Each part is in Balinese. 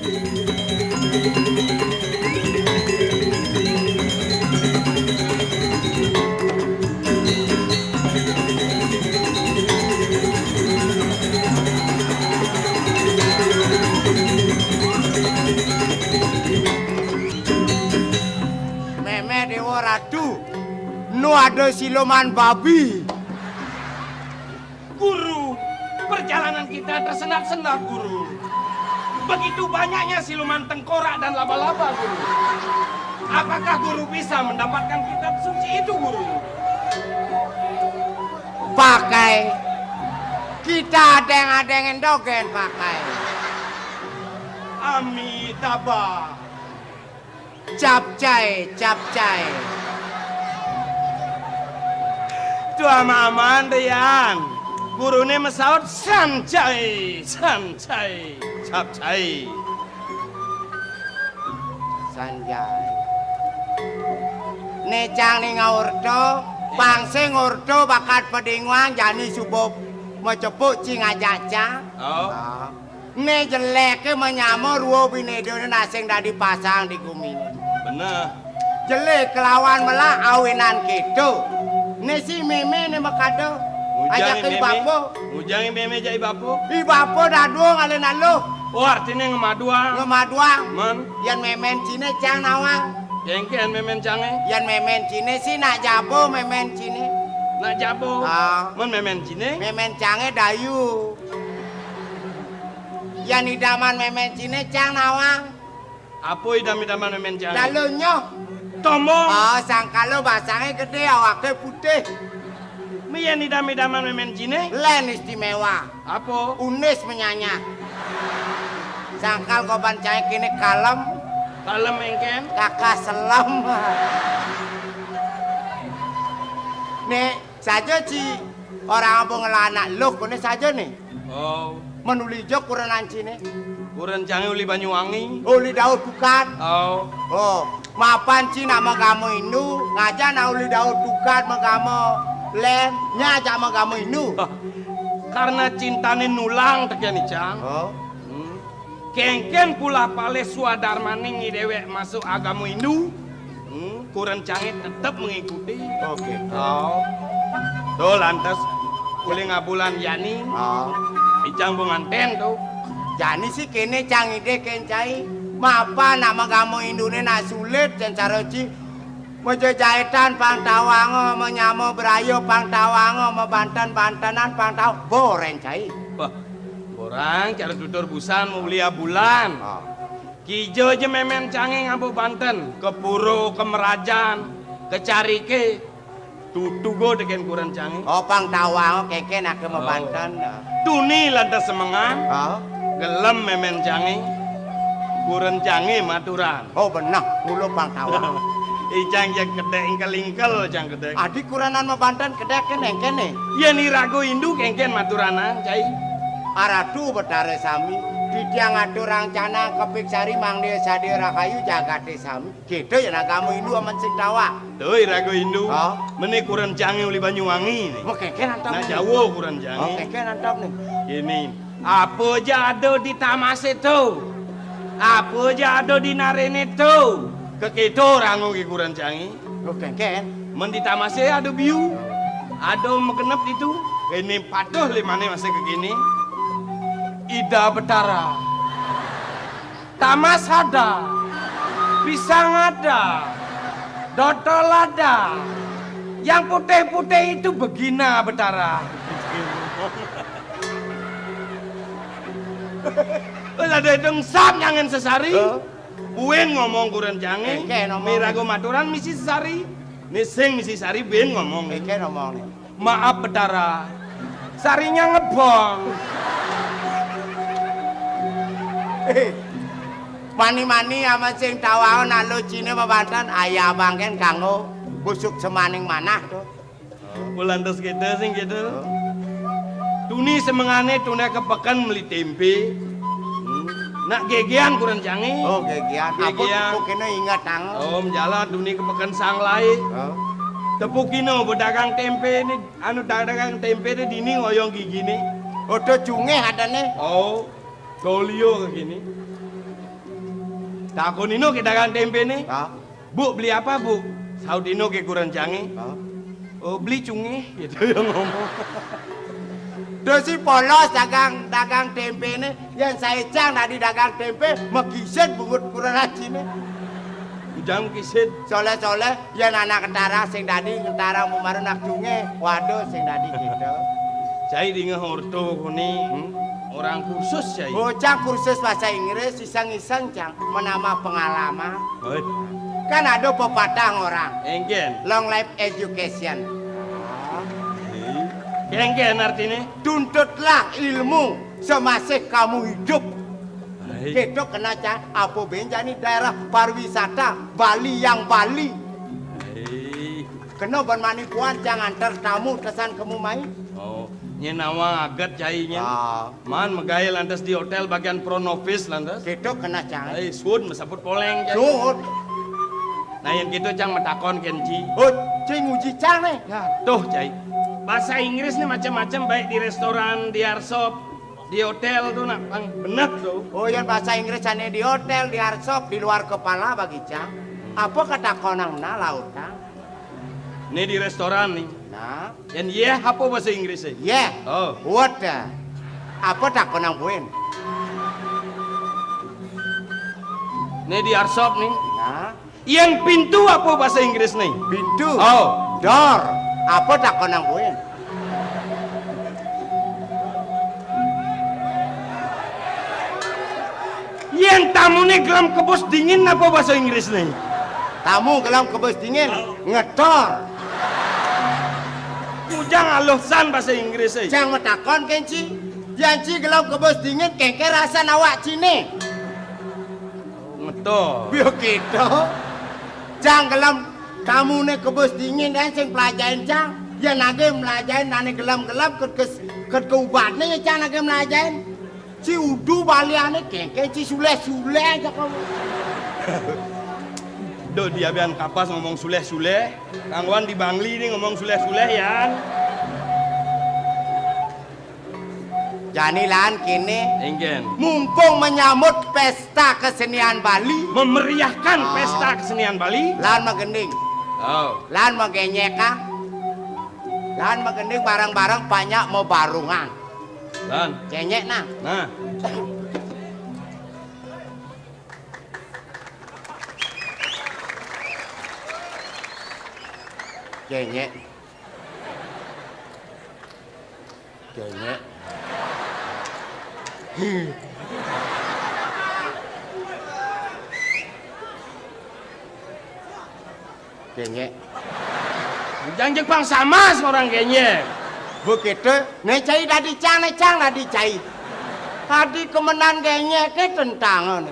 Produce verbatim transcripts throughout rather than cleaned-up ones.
Mémé Déwa Ratu, nu ada siluman babi. Guru, perjalanan kita tersendat-sendat, Guru. Begitu banyaknya siluman tengkorak dan laba-laba, Guru. Apakah Guru bisa mendapatkan kitab suci itu, Guru? Pakai. Kita adéng-adéngin dogén pakai. Amitabha. Capcay, capcay. Tuah maman, Dayang. Guruné masaut, "Sancay, sancay, capcay." Sancay. Né cang ning orta, pang sing orta bakat padinguang jani suba macepuk cing ajak cang. Oh. Ah. Né jeléké manyama rua binédané nak sing dadi pasang di guminé. Bener. Jelé kelawan melah awinan kéto. Né si mémé né makada. Ngujang ajak i mémé. Bapa. Ngujang i mémé jak i bapa. I bapa dadua ngalih naluh. Oh, artiné ngemaduang. Ngemaduang. Men. Yén mémén ciné cang nawang. Kénkén mémén cangé. Yén mémén ciné si nak jaba mémén ciné. Nak jaba. Ah. Men mémén ciné. Mémén cangé dayu. Yan idaman mémén ciné cang nawang. Apa idam-idaman mémén cangé? Dalunya. Tombo. Ah, sangkala basangé gedé, awaké putih. Mé yan idam-idaman mémén ciné? Lén istiméwa. Apa? Unis menyanyah. Sangkal goban cangé kéné kalem. Kalem éngkén? Kakah selem. Né, saja ci orang aba ngelah anak luh kéné saja né. Oh. Men uli ja kurenan ciné. Kuren cangé uli Banyuwangi. Uli Daud Tukad. Oh. Oh, mapan ci nak magama Hindu, ngajak nak uli Daud Tukad magama lén, nya ajak magama Hindu. Hah. Karena cintané nulang tekén icang. Oh. Hmm. Kénkén pulah palih swadarmaning déwék masuk agama Hindu. Hmm, kuren cangé tetep mengikuti. Oké. Oh. Tuh, lantas uli ngabulan jani. Oh. Icang bunganten tuh. Jani sih kéné cang idih kén cai. Mapan nak magama Hinduné nak sulit, cén cara ci. Majejahitan pang tawanga, manyama braya pang tawanga, mabanten-bantenan pang tawanga. Borén cai. Wah, borang cara tutur busan mau uli abulan. Oh. Kija ja mémén cangé ngaba banten, ka pura, ka mrajan, ka cariké, tutuga tekén kuren cangé. Oh, pang tawang, kénkén aké mabanten. Oh. Tuni lantas semengan, oh, gelem mémén cangé, kuren cangé maturan. Oh, beneh, mula pang tawang. Icang ja kedék ingkel-ingkel, cang kedék. Adi kurenan mabanten kedék kén éngkén né? Yén iraga Hindu kénkén maturanang, cai. Aratu Betara sami, titiang aturang canang kepik sari mangda sadia rahayu jagaté sami. Kéto yén agama Hindu amen sing tawang. Tuh, iraga Hindu. Ha? Mené kuren cangé uli Banyuwangi né. Mengkénkén antap. Nak Jawa kuren cangé. Oh, kénkén antap né. Kéné, apa ja ada di tamasé to. Apa ja ada di naréné to. Kekéto rangga kuren cangé. Oh, kénkén. Men di tamasé ada biu. Ada magenep ditu. Kéné patuh limané masih kéné. Ida Betara. Tamas ada. Pisang ada. Dotol ada. Yang putih-putih itu begina, Betara. Wis ada dong sap nyangin sesari. Hah? Buin ngomong kuren cangé. Éngkén ngomong. Miraga maturan misi sesari. Né sing misi sari buin ngomong. Éngkén ngomong né. Maaf, Betara. Sarinya ngebong. Eh, mani-mani amen sing tawang nak luh ciné mabanten, ayah abang kén kanggo busuk semaning manah to. Kulantas kita sing gitu. Tuni semengané tuni ka peken meli témpé. Hmm. Nak gégéan kuren cangé. Oh, gégéan. Apa gégéan. Tepuk kéné inget tang. Om jalan tuni ka peken Sanglaé. Oh. Tepukina pedagang témpé né, anu dagang témpé né dini ngoyong giginé. Odo jungéh adané. Oh, golio kéné. Takonina ké dagang témpéné. Hah? "Bu, beli apa, Bu?" Sautna ké kurencangé. Hah? "Oh, beli cungéh," gitu ya ngomong. Terus si polos dagang, dagang témpéné, yén saé cang dadi dagang témpé, makisid bungut kurenciné. Ujang kisid. Soléh-soléh, yén anak ketara sing dadi ketara mumaru nak cungéh, waduh sing dadi gitu. Cai dingeh orto koné. Hmm? Orang kursus, Cai. Oh, cang kursus bahasa Inggris, iseng-iseng cang menambah pengalaman. Oi. Kan ada pepatah orang. Éngkén. Long life education. Éngkén artiné? Tuntutlah ilmu semasih kamu hidup. Hai. Kéto kena cang, apa bé jani daerah pariwisata Bali yang Bali. Hai. Kena ban mani puan cang antar tamu tesan kemu mai. Oh, nyén nawang aget cai nyén. Ah. Man magaé lantas di hotél bagian front office lantas. Kéto kena cang. Ai, suud masaput poléng cai. Suud. Nah, yén kéto cang matakon kén ci. Oh, ci nguji cang né. Ya, tuh cai. Bahasa Inggris né macam-macam, baik di restoran, di arsop, di hotél tuh nak pang beneh tuh. Oh, yén bahasa Inggris ané di hotél, di arsop, di luar kepala bagi cang. Apa katakonangna lautang? Né di restoran né. Nah. Yén yéh apa bahasa Inggrisé? Yéh. Oh. Water. Apa takonang buin? Né di arsop né. Nah. Yén pintu apa bahasa Inggris né? Pintu. Oh. Door. Apa takonang buin? Yén tamuné gelem kebus dingin apa bahasa Inggris né? Tamu gelem kebus dingin, ngetor. Ujang aluh san bahasa Inggrisé. Cang matakon kén ci, yén ci gelem kebus dingin, kéngkén rasan awak ciné? Ngetor. Ya kéto. Cang gelem tamuné kebus dingin, yén sing pelajain cang. Yén agé melajain ané gelem-gelem, ket, ket, ket keubatné ya cang agé melajain. Ci udu baliané kéngkén ci suléh-suléh aja kamu. Duh, dia bian kapas ngomong suléh-suléh. Kanggoan di Bangli né ngomong suléh-suléh, yan. Jani lan kéné. Éngkén. Mumpung menyambut pesta kesenian Bali. Memeriahkan pesta kesenian Bali. Lan magending. Oh. Lan magényék, ah. Lan magending bareng-bareng panyak mabarungan. Lan. Céngék nah. Nah. Céngék. Céngék. Kényék. Jang jepang sama orang kényék. Begitu, né cai dadi cang, né cang dadi cai. Dadi kemenan kényék ké tentangan.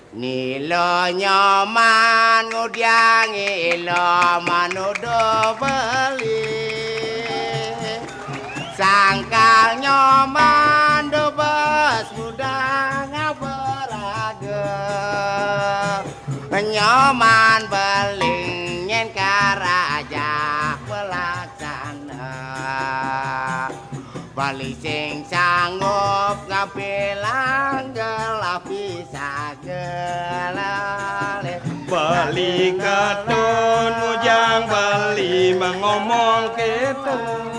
Nila Nyoman ngudiang ila manuduh beli. Sangkal Nyoman dubes mudah ngaberaga. Nyoman beling nyén karaja pelaksana. Beli sing sanggup ngampilang gelah pisah gelah lé. Beli ketun mujang beli mengomong ketun.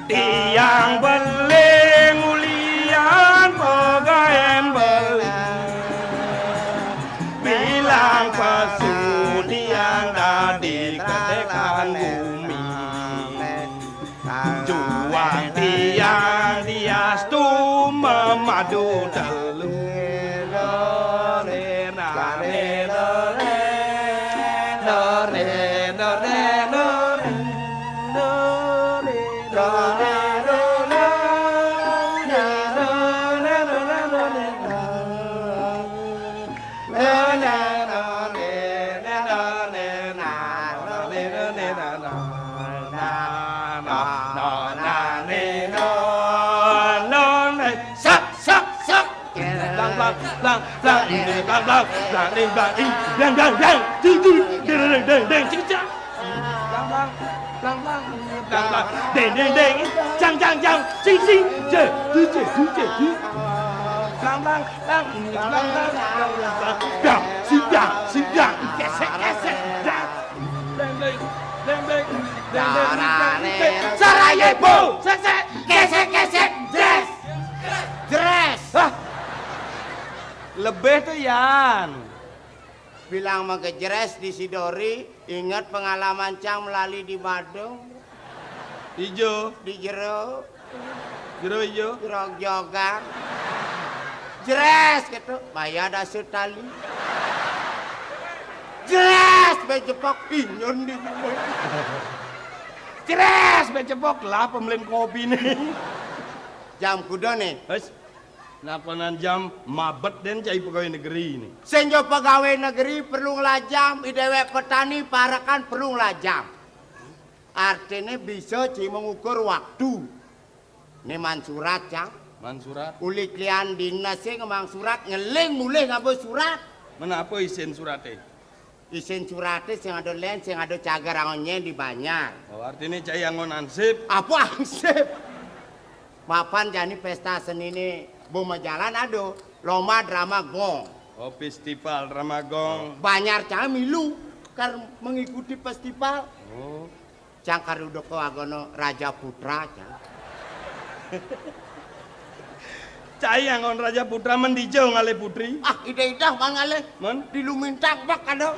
Tiang beli ngulian pegaen beli. Bilang pesu tiang dadi ketekan bumi. Juang tiang diastu memadu telu. Sak, sak, sak. Blang, blang, blang, blang, blang, blang, blang, blang, blang, blang, blang, blang, blang, ding, ding, ding, ding, ding, ding, cing, cang. Blang, blang, blang, blang, blang, ding, ding, ding, cang, cang, cang, cing, cing, je, du, je, du, je, du. Blang, blang, blang, blang, blang, blang. Blang, sindang, sindang, kesek, kesek, blang. Blang, blang, blang, blang, blang, blang, blang. Sarajevo, sek, sek, kesek, kesek, jres. Jres. Hah? Lebih tuh, Yan. Bilang mengejres di Sidori, inget pengalaman cang melali di Badung. Ijo. Di jero. Jero ijo. Jero jogan. Jres gitu, maya ada setali. Jres, bejepok, inyun di rumah. Jres, bejepok, lah pembelian kopi nih. Jam kuda nih. Wes. Nakonan jam mabet den cai pegawai negeri ini. Sing jo pegawai negeri perlu ngelajam, i dewek petani parekan perlu ngelajam. Artine bisa cai mengukur waktu. Ini man surat, Cang. Man surat. Uli klian dinas sing ngemang surat, ngeling mulih ngabo surat. Menapa isin surate? Isin surate sing ada len, sing ada cagar angonnya di Banjar. Oh, artine cai anggon ansip. Apa ansip? Mapan jani pesta seni ini boma jalan ada lomba drama gong. Oh, festival drama gong. Banjar cang milu kar mengikuti festival. Oh. Cang kar udah ke agono Raja Putra, cang. Cai anggon Raja Putra mendijo ngalih putri. Ah, ida-ida mangalih. Men? Di Lumintang bak ada.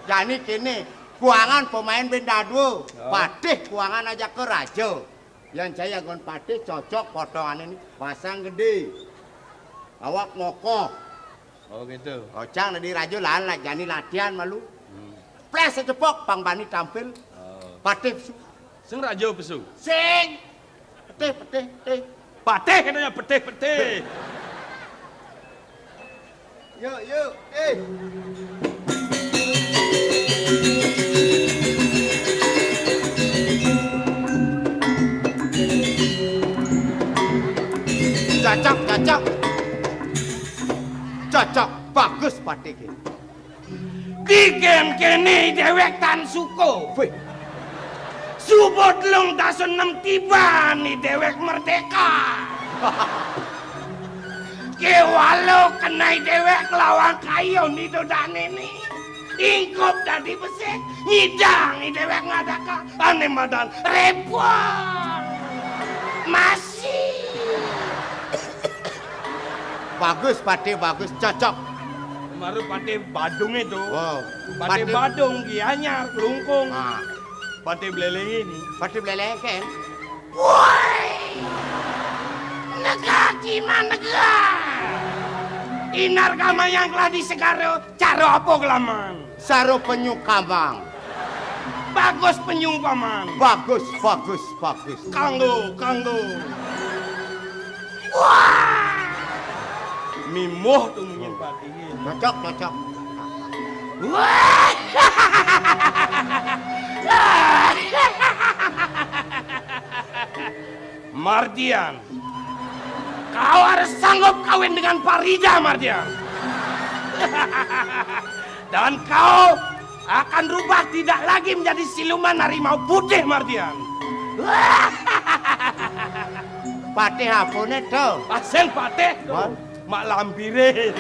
Jani kene, kuangan pemain benda dua. Oh. Patih kuangan aja ke raja. Yang cai anggon patih cocok potongan ini, pasang gede. Awak mokoh. Oh, gitu. Ocang tadi raja lan lah jani latihan malu. Hmm. Ples secepok pang bani tampil. Oh. Patih pesu. Sing raja pesu. Sing. Petih, petih, petih. Patih katanya, petih, petih. Yuk, yuk. Eh. Cocok, cocok. Cocok, bagus patih iki. Digen kene dewek tan suko. Weh. Subut lung tasun nem tiba ni dewek merdeka. Kewalo kenai dewek lawang kayu ni dodane ni. Ingkup dadi besik, nyidang ni dewek ngadaka ane madan repot. Masih. Bagus, Patih, bagus, cocok. Kemarin Patih Badung itu. Wow. Patih Patih Badung, Gianyar, Kelungkung. Ah. Patih Beleleng ini. Patih Beleleng kan? Woi! Negak iman negak. Inar kamayang keladi segara, cara apa kelaman? Saro penyu kamang. Bagus penyu paman. Bagus, bagus, bagus. Kanggo, kanggo. Wah! Mimoh tu munyin patihin. Cocok, cocok. Wah! Mardian, kau harus sanggup kawin dengan Farida, Mardian. Dan kau akan rubah tidak lagi menjadi siluman harimau putih, Mardian. Patih apane to? Pasien patih to. Wan. Mak lampire.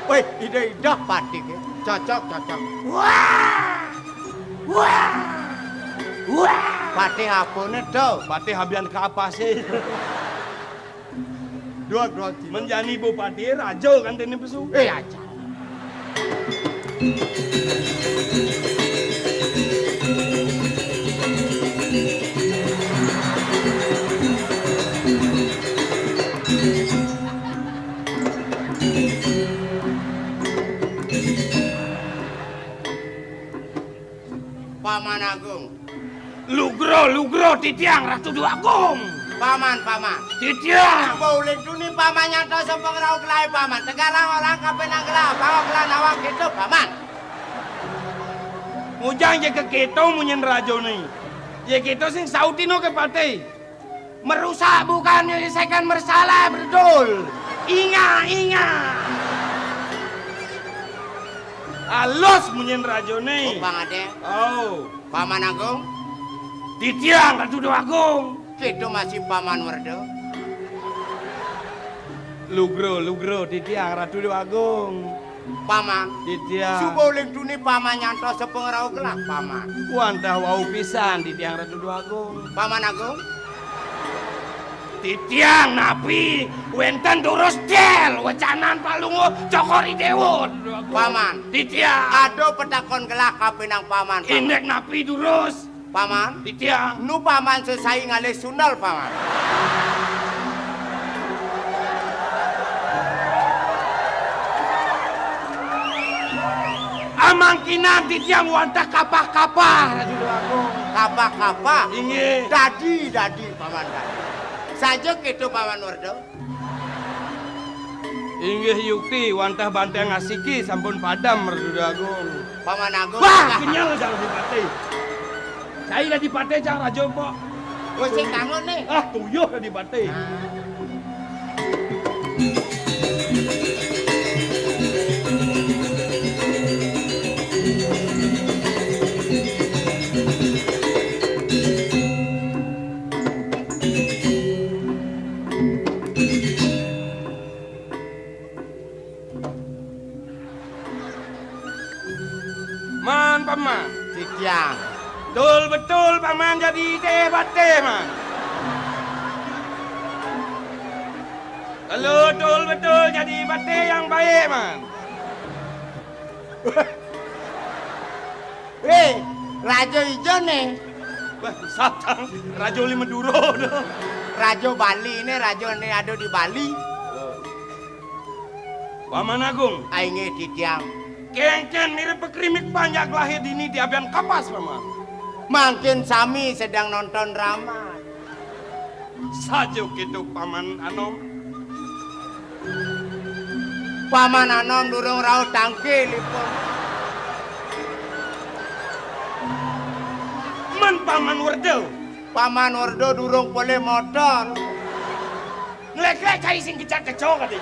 Weh, ida-ida patih ke. Cocok, cocok. Wah! Wah! Wah! Patih apane to? Patih abian kapas e. Dua groti. Menjani bupati raja kan tene pesu. Eh, aja. Paman Agung. Lugro, lugro, titiang, Ratu Déwa Agung. Paman, paman. Titiang. Coba ulih duni paman nyata sapa ngrauh kelai paman. Tegarang orang kape nang gelah, bawa gelah nawang gitu, paman. Mujang je ke kito munyin rajo ni. Je kito sing sautino ke patih. Merusak bukan menyelesaikan masalah, betul. Ingat, ingat. Alus munyin rajo ni. Oh, Bang Ade. Oh. Paman Agung. Titiang Ratu Déwa Agung. Kita masih Paman Werda. Lugra, lugra, titiang Ratu Déwa Agung. Paman. Titiang. Suba uling tuni paman nyantos sapangrauh gelah, Paman. Wantah wau pisan titiang Ratu Déwa Agung. Paman Agung. Titiang napi wénten durus dél wecanan Palungguh Cokor I Déwa. Paman. Titiang. Ada patakon gelah kapining Paman, Paman. Indik napi durus? Paman. Titiang. Nu Paman sesai ngalih sundel, Paman. Amangkinan titiang wantah kapah-kapah, Ratu Déwa Agung. Kapah-kapah? Inggih. Dadi, dadi, Paman, dadi. Saja kéto, Paman Werda. Inggih yukti, wantah banténg asiki sampun padem, Ratu Déwa Agung. Paman Agung. Wah, kenyel jang Adipati. Cai Adipati jang raja, Mpok. Wis sing tangun nih. Ah, tuyuh Adipati. Man, Paman. Titiang. Betul-betul Paman jadi Adipati, Man. Kalau betul-betul jadi Adipati yang baik, Man. Wéh, raja ijo né. Wah, satang raja uli Madura. Raja Bali né, raja né ada di Bali. Paman Agung. Ai nggih, titiang. Kénkén mirib pakrimik panjak lahir dini di abian kapas, Paman. Mangkin sami sedang nonton drama. Saja kéto Paman Anom. Paman Anom durung rauh tangkilipun. Men Paman Werda. Paman Werda durung polih motor. Nglék-lék cai sing kecak-kecok ati.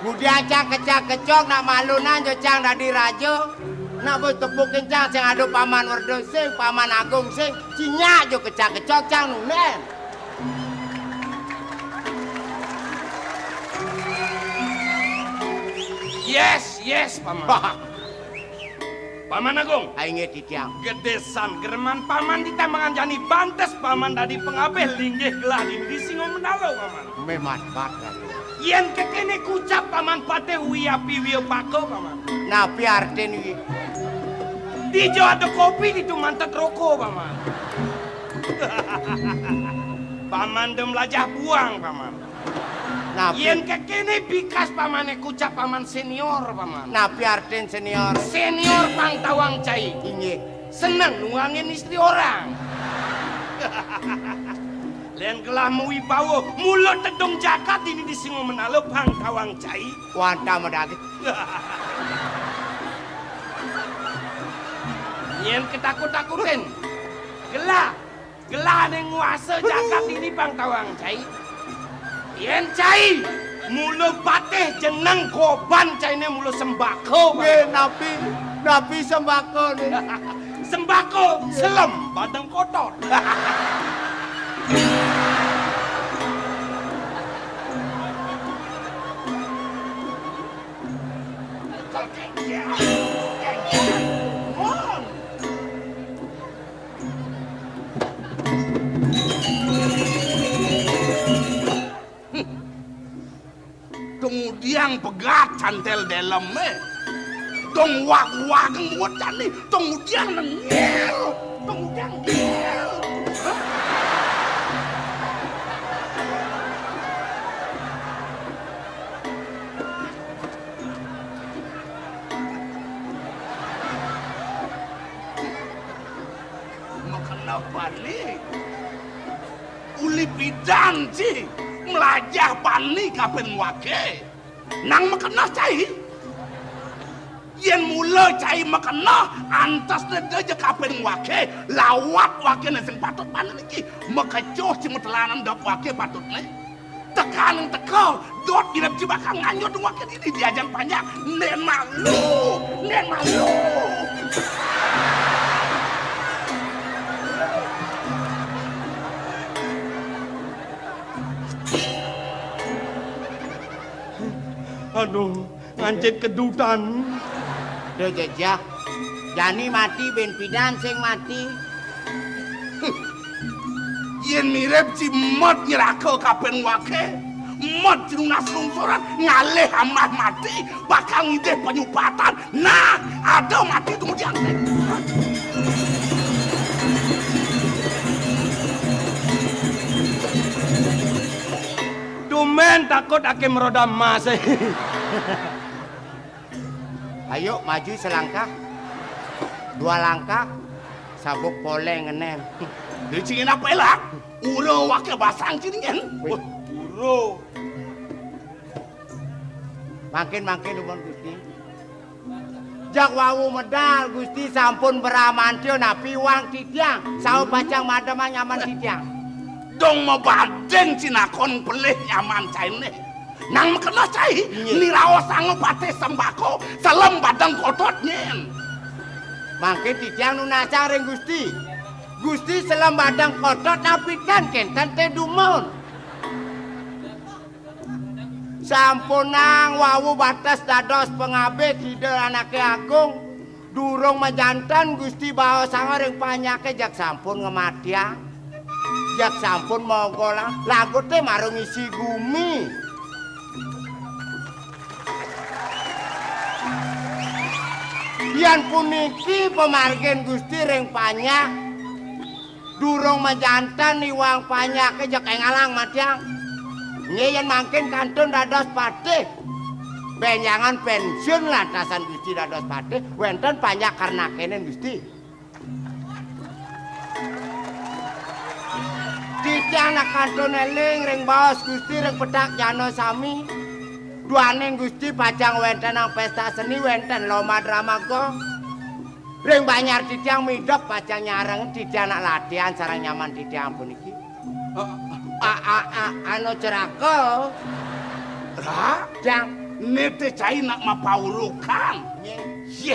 Ngudiang cang kecak-kecok nak malunan jo cang dadi raja. Nak bos tepukin cang sing ada Paman Werda sing, Paman Agung sing, cinyak jo kecak-kecok cang nundén. Yes, yes, Paman. Paman Agung. Ai nggih, titiang. Gedé san greman Paman ditambangan jani bantes Paman dadi pangabih linggih gelah dini di Singamendala, Paman. Mémad bat, Raden. Yén kékéné kucap Paman Patih Wiyapi Wiyapaka, Paman. Napi artin wi? Dija ada kopi ditu mantet roko, Paman. Paman dem lajah buang, Paman. Napi? Yén kékéné bikas Pamané kucap Paman sénior, Paman. Napi artin sénior? Sénior pang tawang cai. Inggih. Seneng nuangin istri orang. Lén gelah mawibawa, mula tedung jagat dini di Singamendala pang tawang cai. Wantah madaging. Yén ketakut-takutin. Gelah. Gelah ané nguasa jagat dini pang tawang cai. Yén cai mula patih jeneng goban cainé mula sembako. Nggih, napi, napi sembako né? Sembako selem badeng kotor. Tong udiang pegat cantel delemé. Tong wag-wag muat jani. Tong udiang nengil. Tong udiang nengil. Makena bani. Uli pidan ci, mlajah bani kapining waké. Nang makena cai. Yén mula cai makena, antesné da ja kapining waké, lawat wakéné sing patut bani niki, makecuh ci matelanan dop waké patutné. Tekaning teka, dot irep ci bakal nganjot waké dini di ajang panjak. Ndén malu, ndén malu. Aduh, ngancit kedutan. Duh, jejeh. Jani mati, bin pidan sing mati. Yén mirib ci Mot nyeraka kaping waké, Mot ci nunas lungsuran, ngalih amah mati, bakal ngidih panyupatan. Nah, ada mati kemudian. Tumbén takut aké meroda emas. Ayo, maju selangkah, dua langkah, sabuk poléng ngenén. Dicingin apa elak? Ura waké basang cingin. Wih. Ura. Mangkin, mangkin, nuwun Gusti. Jak wau medal Gusti sampun bramantya napi wang titiang, saha pacang mademang nyaman titiang. Dong mabading cinakon pelih nyaman cainé. Nang makena cai, nggih, niraosanga patih sembako, selem badeng kotot nyén. Mangkin titiang nunasang ring Gusti. Gusti selem badeng kotot napi tan kénten té dumun. Sampunang wau bates dados pangabih Ida Anaké Agung. Durung majanten Gusti baosanga ring panjaké, jak sampun ngamatiang, jak sampun mogolang, laguté mara ngisi gumi. Yan puniki pamargin Gusti ring panjak. Durung majanten iwang panjaké, jeg éngalang matiang. Nggih, yén mangkin kantun dados patih. Bénjangan pénsiun lantasan Gusti dados patih, wénten panjak karnakéné Gusti. Titiang nak kantun éling ring baos Gusti ring petak jana sami. Duaning Gusti pacang wéntenang pésta seni, wénten lomba drama gong. Ring banjar titiang midep pacang nyareng titiang nak latihan sareng nyaman titiang puniki. A, a, a, anu ceraka. Ra, jang. Né té cai nak mapaurukan. Nggih.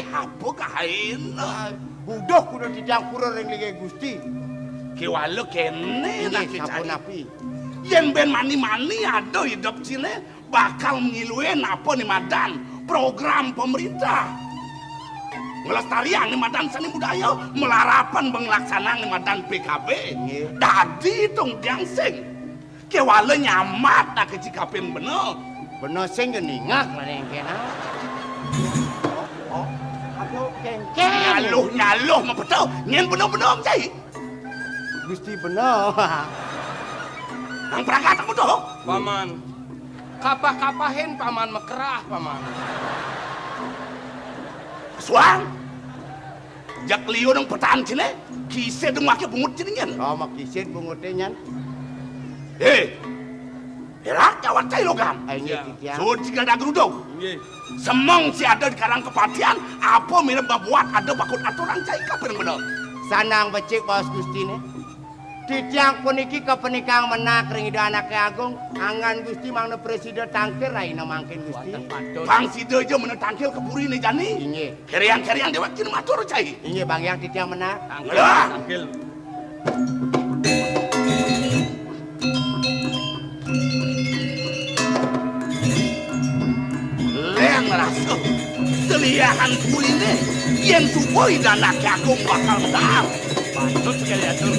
Yéh, apa kahaina? Buduh kuda titiang pura ring linggih Gusti. Kéwala kéné. Inggih, nak sampun cai. Napi? Yén bén mani-mani ada idep ciné, bakal ngiluin apa né madan program pemerintah. Nglestariang né madan seni budaya, malarapan nglaksanang né madan P K B. Nggih. Dadi tong tiang sing. Kéwala nyamat nak keci kapin bena. Bena sing ya ningak lah nengkena. Oh, oh. Aduh, kéngkén. Nyaluh-nyaluh mapeta. Nyén bena-bena, Cai. Gusti bena. Nang perangkat aku tuh. Paman. Kapah-kapahin paman mekerah, paman. Suang. Jak liu nang petan cine, kisid dong waké bungut cine nyen. Oh, makisid bunguté nyen. Eh, erak jawat cai logam. Ai, nggih, iya. Titiang. Sud ciga dagrudung. Nggih. Semeng si ada di karang kepatian, apa mirip babuat ada bakut aturan cai kapan bener. Sanang becik baos Gustiné. Titiang puniki kapenikang menak ring Ida Anaké Agung, anggan Gusti mangda prasida tangkil rahina mangkin Gusti. Wah, patut. Pang sida ja mena tangkil ka puriné jani. Inggih. Keriang-keriang déwék cina matur cai. Inggih, Bang Hyang titiang menak. Tangkil, ngelah. Tangkil. Leng rasa seliahan kuliné yén suba Ida Anaké Agung bakal medal. Patut sekali atur.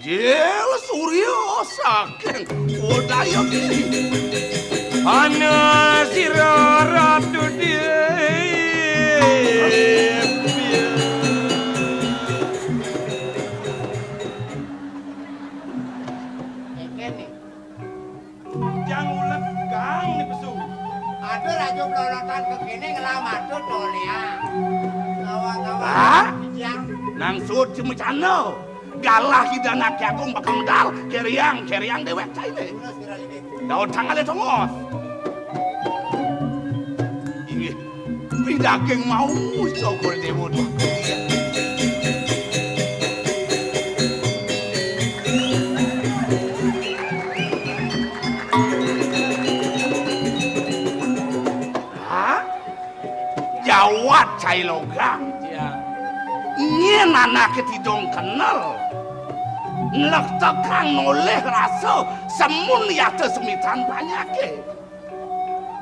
Jil Surya saking Udayagiri. Ana sira Ratu Déwi. Kéné. Jang ulet gang ni pesu. Ada raja pelorotan ke kéné ngelamar tu tolia. Kawan-kawan. Hah? Jang. Nang sud cemecana. Galah Ida Anaké Agung bakal medal. Keriang, keriang déwék cainé. Daun tanggalé tongos. Inggih. Pidaging mau Cokor Déwa Dwagung. Hah? Jawat cai logam. Iya. Nyén anaké tidong kenel. Nlektekang nolih rasa semu yata semitan panyake.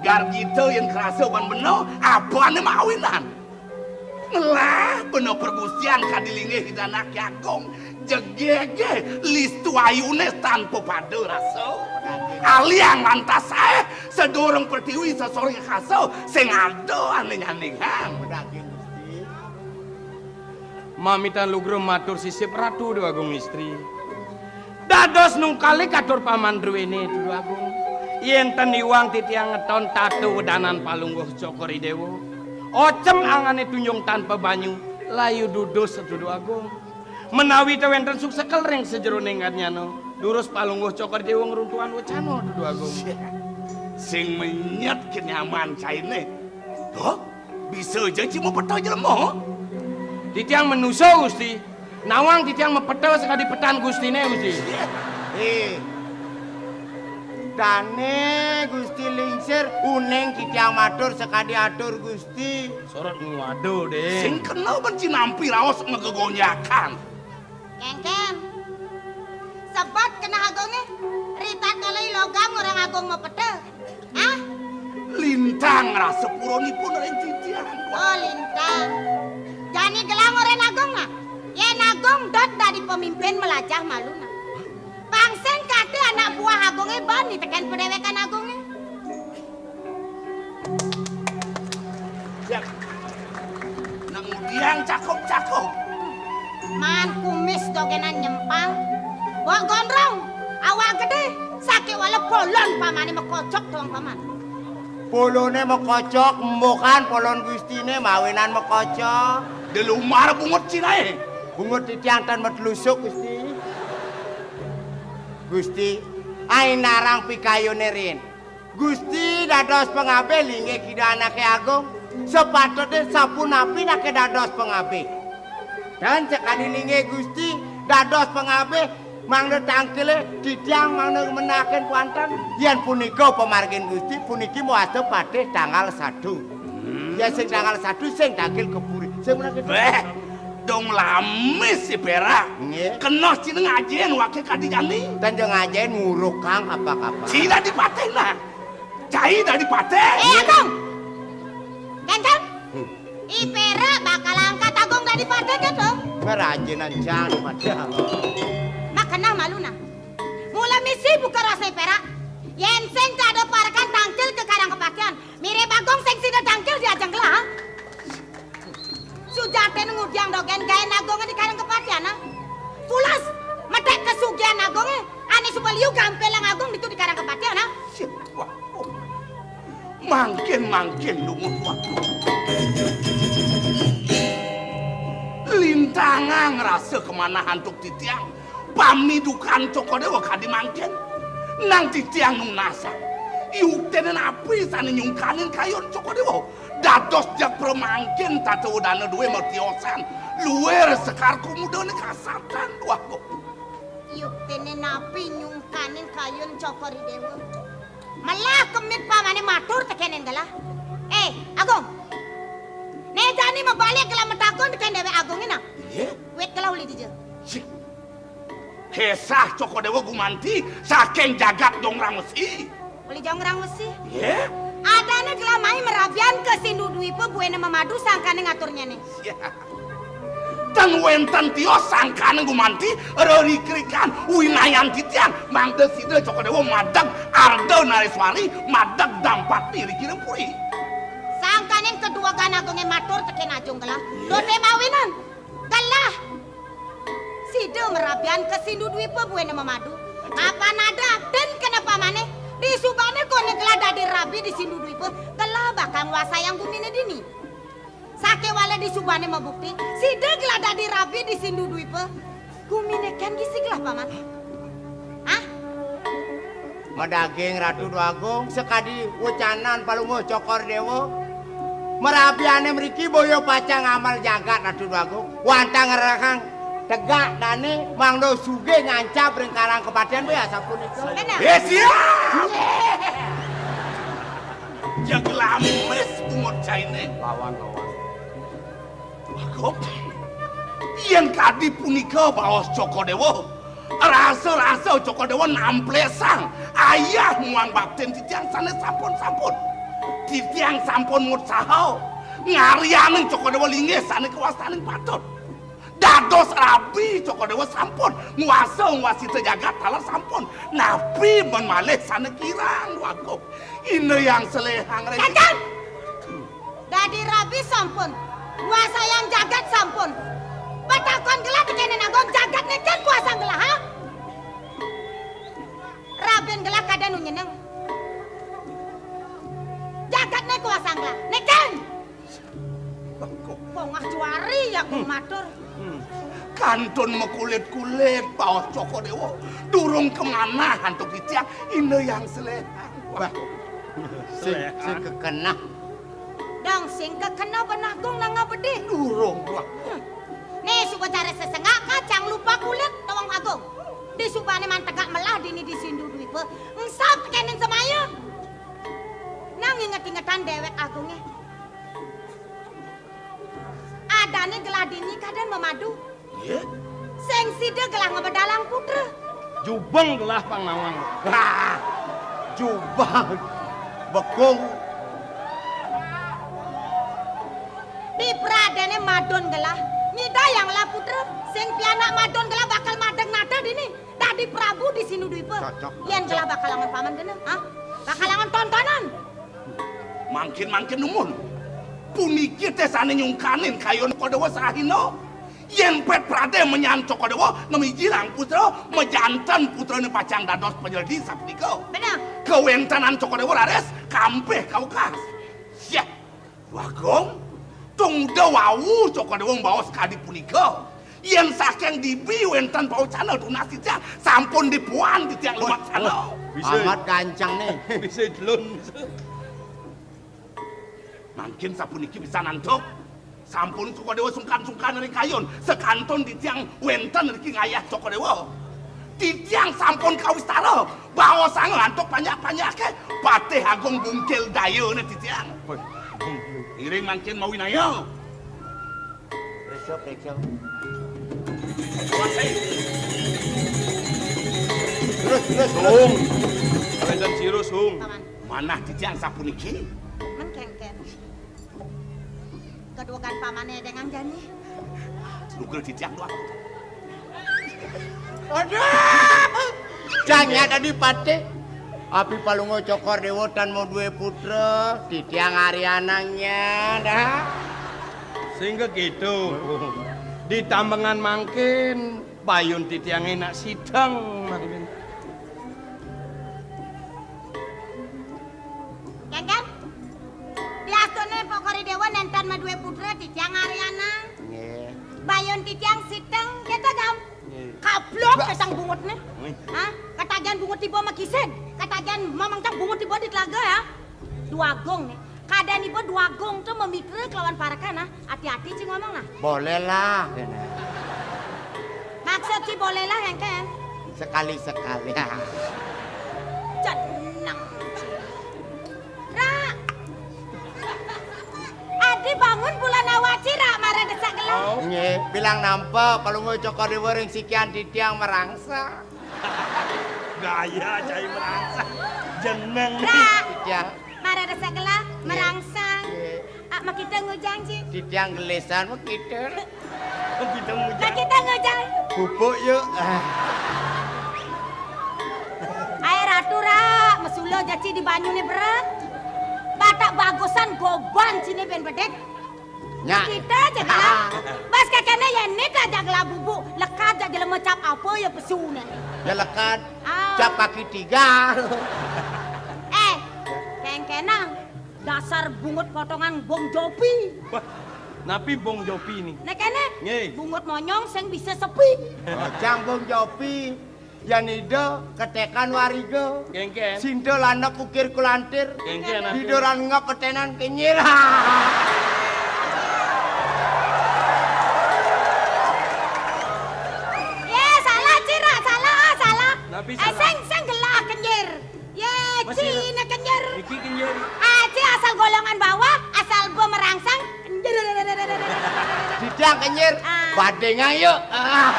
Gargita yen krasa ban bena, apané mawinan. Ngelah bena pergustian kadi linggih Ida Anaké Agung, jegege listu ayuné tan pepada rasa. Aliang lantas saé, sedurung pertiwi sesoring kasa, sing ada ané nyandingang. Mamitan lugra matur sisip Ratu Déwa Agung Istri. Dados nungkali katur paman druéné, Déwa Agung. Yén ten iwang titiang ngeton tata wedanan palungguh Cokor I Déwa. Ocem angané tunjung tanpa banyu, layu dudus, Déwa Agung. Menawi té wénten suksekel ring sajeroning adnyana, durus palungguh Cokor I Déwa ngruntuhan wecana, Déwa Agung. Sing menyet kenyaman cainé. Duh, bisa ja ci mapeta jelema. Titiang manusa, Gusti. Nawang titiang mapeta sakadi petan Gustiné, Gusti. Eh. Dané Gusti lingsir, uning titiang matur sakadi atur Gusti. Sorot nguada, Ding. Sing kena ben ci nampi raos magegonjakan. Kénkén. Sebet keneh agungé, ritatkala I Logam ngorahang agung mapeta. Ah? Lintang rasa puranipun ring titiang. Oh, lintang. Jani gelah ngorahang agung, nah. Yén agung dot dadi pemimpin melajah malu, nah. Pang sing kati anak buah agungé ban niteken padéwékan agungé. Siap. Nang ngudiang cakep-cakep. Man kumis dogénan nyempal. Bok gondrong, awak gedé, sakéwala polon pamané makocok doang paman. Poloné makocok, embukan polon Gustiné mawinan makocok. Di lumar bungut cinaé. Bungut titiang tan matelusuk, Gusti. Gusti, ainarang pikayuné rin. Gusti dados pangabih linggih Ida Anaké Agung, sapatutné sapunapi anaké dados pangabih. Tan sakadi linggih Gusti dados pangabih, mangda tangkilé titiang mangda menakaken kuanten. Yén punika pamargin Gusti, puniki mawasta patih tanggal satu. Hmm. Yén sing tanggal satu sing tangkil ka puri. Sing menawi Wéh, dong lamis si Pérak. Nggih. Kena cina ngajin waké kadi jani. Tan ja ngajin ngurukang apa-apa. Cina dipatih nah. Cai dadi patih. Eh, Agung. Ganteng. Hmm. I Pérak bakal angkat Agung dadi patih kéto. Ngerajinan cang dipatih. Makenah malu nah. Mula misi buka rasa I Pérak. Yén sing kada parekan tangkil ka karang kapatihan. Mirib Agung sing sida tangkil di ajeng gelah. Sujatiné ngudiang dogén gaén agungé di karang kapatihan, ah. Pules, medek kasugihan agungé, ané suba liu gampelang agung ditu di karang kapatihan, ah. Sip, wah, oh. Mangkin-mangkin lungut waktu. Lintangang rasa kamanah antuk titiang. Pamidukan Cokor Déwa kadi mangkin. Nang titiang nunas. Yuktiné napi sané nyungkanin kayun Cokor Déwa? Dados jag pramangkin tata wedana duwé matiosan, luir sekar kumudané kasatan, duh. Yuktiné napi nyungkanin kayun Cokor I Déwa? Melah kemit pamané matur tekénin gelah. Eh, Agung. Né jani mabalik gelah matakon tekén déwék Agungé nah. Iya. Wit gelah uli dija. Sih. Kesah Cokor Déwa gumanti saking jagat Jongrang Wesi. Uli Jongrang Wesi. Yé. Adané gelah mai marabian ka Sindu Dwipa buina mamadu sangkané ngaturnyané. Yé. Tan wénten tios sangkané gumanti rerikrikan winayan titiang mangda sida Cokor Déwa madeg Arda Nareswari madeg Dampati ri Kirapuri. Sangkané kaduegan agungé matur tekén Ajung gelah. Yé. Doté mawinan. Gelah. Sida marabian ka Sindu Dwipa buina mamadu. Apan ada atin kena pamané, disubané koné gelah dadi rabi di Sindu Dwipa, gelah bakal nguasayang guminé dini. Sakéwala disubané mabukti, sida gelah dadi rabi di Sindu Dwipa, guminé kén gisi gelah paman. Hah? Madaging Ratu Déwa Agung, sakadi wecanan Palungguh Cokor Déwa. Marabiané mriki boya pacang ngamel jagat Ratu Déwa Agung. Wantah ngrerehang tegak dané mangda sugih ngancap ring karang kapatihan boya sapunika. Bener. Eh, siap! Jeg lamis bungut cainé. Lawan, lawan. Agung, yén kadi punika baos Cokor Déwa, Rasa-rasa Cokor Dewa namplesang ayah muang baktin titiang sane sampun-sampun. Titiang sampun mutsaha ngaryaning Cokor Dewa linggih sane kawastaning patut. Dados rabi Cokor Dewa sampun, nguasa nguasita jagat taler sampun. Napi men malih sane kirang, Dwagung? Inda Hyang Selehang ring. Kakang! Dadi rabi sampun, nguasayang jagat sampun. Patakon gelah tekenen Agung, jagat niki kuasa gelah, ha? Rabin gelah kada nu nyeneng. Jagat ne kuasa gelah. Neken! Bongah juari ya Hmm. matur. Hmm. Kantun makulit-kulit baos Cokor Dewa. Durung kamanah antuk titiang, Inda Hyang Selehang. Bah. Sing, Selehang. Sing kekenah. Dong sing kekenah ben Agung nang ngabedih. Durung, Dwagung. Hmm. Nih, suba cara sesengak kacang lupa kulit tawang Agung. Di subane mantegak melah dini di Sindu Dwipa. Engsap kenen semaya. Nang inget-ingetan dewek Agunge. Adane gelah dini kadan mamadu. Nggih. Sing sida gelah ngabedalang putra. Jubeng gelah pang nawang. Hah, jubeng. Bekung. Di pradene madun gelah. Nyidayang lah putra. Sing pianak madun gelah bakal madeg nata dini. Dadi Prabu di Sindu Dwipa. Cocok, Yen cocok. Gelah bakal angon paman kena, ha? Bakal angon tontonan. Mangkin-mangkin numun. Puniki teh sane nyungkanin kayun Cokor Dewa sahina. Yen pet prade menyan Cokor Dewa ngamijilang putra, majanten putrane pacang dados panyeledi sapunika. Bener. Kawentenan Cokor Dewa raris kampih kaukas. Syah. Dwagung, tungda wau Cokor Dewa mbaos kadi punika. Yen saking dibi wenten pawecana tunas titiang, sampun dipuan titiang lumaksana. Bisa. Amat gancang nih. Bisa jelun. Mangkin sapuniki pisan antuk. Sampun Cokor Dewa sungkan-sungkan ring kayun, sakantun titiang wenten riki ngayah Cokor Dewa. Titiang sampun kawistara, baosanga antuk panjak-panjake, Patih Agung Bungkil Dayane titiang. Woi, Bungkil. Iring mangkin mawinaya. Periksa, periksa. Awas, hei. Terus, terus, terus. Sung. Kaledan sira, Sung. Paman. Manah titiang sapuniki. Men kengken. Keduwegan pamane dengan jani. Lugel titiang doang. Aduh. Janya tadi pate. Api Palungguh Cokor Dewa tan mau duwe putra, titiang arianangnya dah. Sehingga gitu. Di tambengan mangkin, bayun titiang enak sidang mangkin. Kengken? Diastune Cokor Dewa nenten maduwe putra titiang ariana. Nggih. Bayun titiang siteng, kita gam. Nggih. Kablok Bas. Petang bungutne. Nggih. Hah? Katagihan bungut tiba makisid. Katagihan mamangcang bungut tiba di telaga ya. Dwagung nih. Kadaniba Dwagung tuh mamitra kelawan parekan, ah. Ati-ati ci ngomong, nah. Boleh lah, kene. Maksud ci boleh lah, engken? Sekali-sekali. Jeneng ci. Ra. Adi bangun bulan awaci, Ra, mara desak gelah. Nggih, bilang nampa, Palungguh Cokor Dewa ring sikian titiang merangsang. Gaya cai merangsang. Jeneng. Ra. Titiang. Mara desak gelah, nggih, merangsang. Nggih. Ah, makita ngujang, Ci. Titiang gelisan makita. Makita ngujang. Makita ngujang. Pupuk yuk. Ah. Ae Ratu, Ra, mesula ja ci di banyune beret. Batak bagusan goban cine ben bedek. Nya. Kita aja gelah. Bas kekene ya nit aja gelah bubuk. Lekat aja jelema cap apa ya pesune. Ya lekat. Ah. Cap kaki tiga. Eh, kengkenang. Dasar bungut potongan Bong Jopi. Wah, napi Bong Jopi ni? Nek kene, nggih, bungut monyong sing bisa sepi. Ojang Bong Jopi. Yan ida ketekan wariga. Kengken. Sinda landep ukir kulantir. Kengken, aduh. Diduran ngep petenan kenyir. Ya, salah, Ci, Ra, salah, ah, salah. Napi eh, salah? Sing, sing gelah kenyir. Ye, masih cina kenyir. Iki kenyir. Aci asal golongan bawah, asal gua merangsang. Kenyir. Didang kenyir. Ah. Badengan yuk. Ah.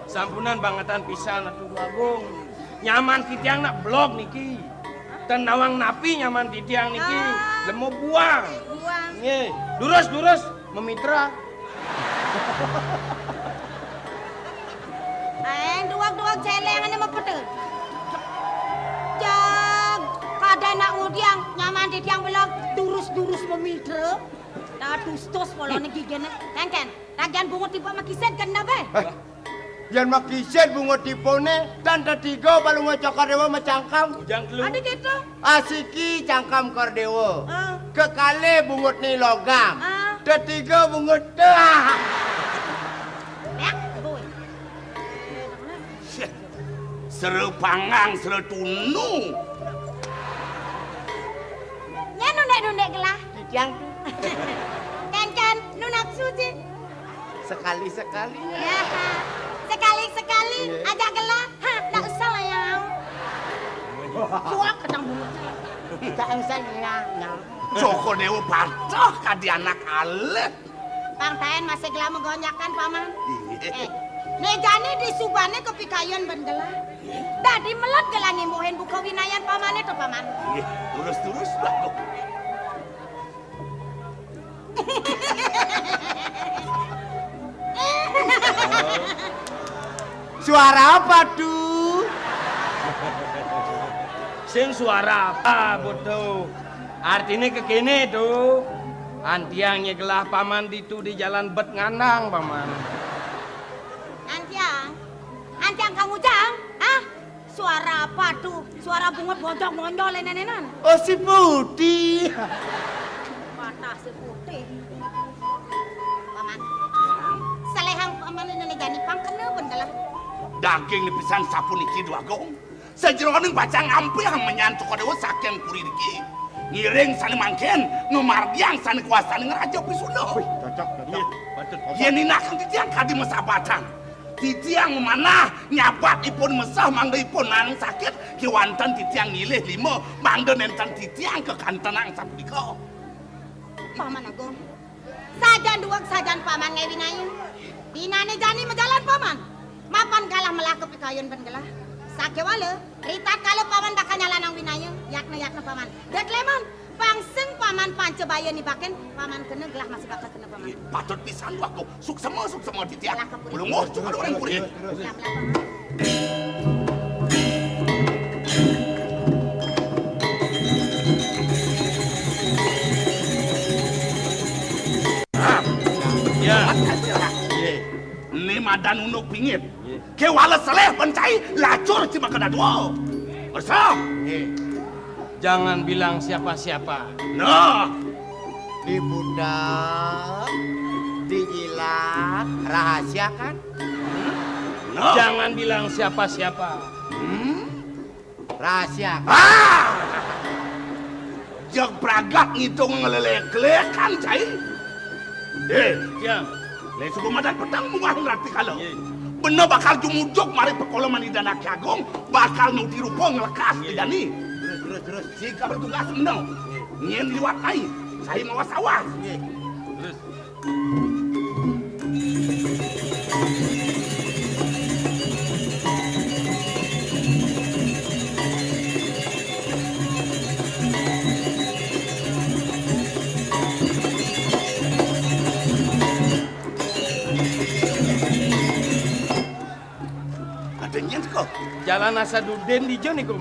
Sampunan bangetan pisan atuh Agung. Nyaman titiang nak blog niki. Teu nawang napi nyaman titiang niki. Ah. Lemo buang. Buang. Nggih, durus-durus memitra. Eh, duag-duag céléng anu mah pété. Jag, kada nak ngudiang, nyaman titiang belog, durus-durus memitra. Tah tustus polona gigéna. Kénkén, ragian bungut tipe makisid kena bé. Éh, yén makisid bungut tipena, tan tetiga balunga Cokor Déwa macangkem. Ujang telu. Ada gitu. Asiki cangkem Kor Déwa. Ah. Kekalih bungut ni logam. Ah. Tetiga bungut tah. Béak, boy. Séh, sera panggang, sera tunu. Nya nundék-nundék gelah. Titiang. Kénkén, nu napsu, Ci. Sekali-sekali. Ya, sekali-sekali. Iya. Ajak gelah. Ha, ndak usah lah ya. Suak kadang bungut. Ndak usah ya, ya. Cokor Déwa patuh kadi anak alit. Pang taén masih gelah megonjakan, Paman. Iya. Eh, né jani disubané kapikayun bén gelah. Dadi meled gelah nimbuhin buka winayan pamané to, Paman. Iya, terus-terus lah. Suara apa tuh? Sing suara apa, Butuh? Artiné kékéné tuh. Antiang nya gelah Paman ditu di jalan Bet Ngandang, Paman. Antiang? Antiang Kang Ujang? Hah? Suara apa tuh? Suara bungut bojog monjol nénénan. Oh, si Putih. Patah si Putih. Paman. Saléhang Paman ini jani pang kena bén gelah. Daging lepisan sapuniki, Dwagung. Sajeroning pacang ampih menyan Cokor Déwa saking puri niki. Ngiring sané mangkin, ngamargiang sané kuasané ngraja Pisuna. Wih, cocok, cocok. Iya, patut, patut. Yén nindakaken titiang kadi masabatan. Titiang manah nyabat ipun meseh mangda ipun nahan sakit, kéwanten titiang milih lima mangda nénten titiang kakantenang sapunika. Paman Agung, sajan dueg sajan Paman ngawinaya. Dinané jani majalan Paman. Mapan galah melah kapikayun bén gelah. Sakéwala, ritatkala Paman bakal nyalanang winaya, yatna-yatna Paman. Dét léman, pang sing Paman panca baya nibakin, Paman kena gelah masih bakal kena Paman. Patut pisan, Dwagung. Suksema, suksema titiang. Ulun muh cuma orang puri. Ya. Ini madan unduk pingit. Kéwala seleh bén cai lacur cimaka dadua. Bersah. Jangan bilang siapa-siapa. Nah. Dibudak, dijilat, rahasia kan? Nah. Jangan bilang siapa-siapa. Hmm? Rahasia kan? Ah! Jeg pragat ngitung ngelelek-lelekan, cai. Eh, ya. Lé suba madan peteng munggah ngratikala. Iya. Bena bakal jumujug mari pakoloman Ida Anak Agung, bakal nuti rupa nglekas. Iya. Idani. Terus, terus, terus. Sing bertugas meneng. Iya. Nyén liwat ai, cai mawas awas. Iya. Terus. Ada nyén kok? Jalan Hasanuddin di Joni kok.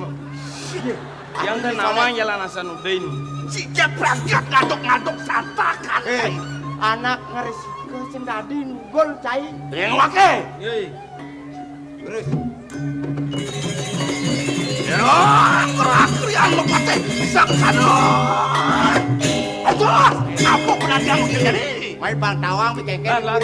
Yang teu nawang Jalan Hasanuddin. Si Jat berangkat ngaduk-ngaduk satakan. Eh, anak ngerisika sing dadi nunggul cai. Yang wake. Yoi. Terus. Ya, terakhir yang mepatih sakana. Aduh, apa penantian mungkin jadi? Mai pang tawang pikengkeng. Lan, lan.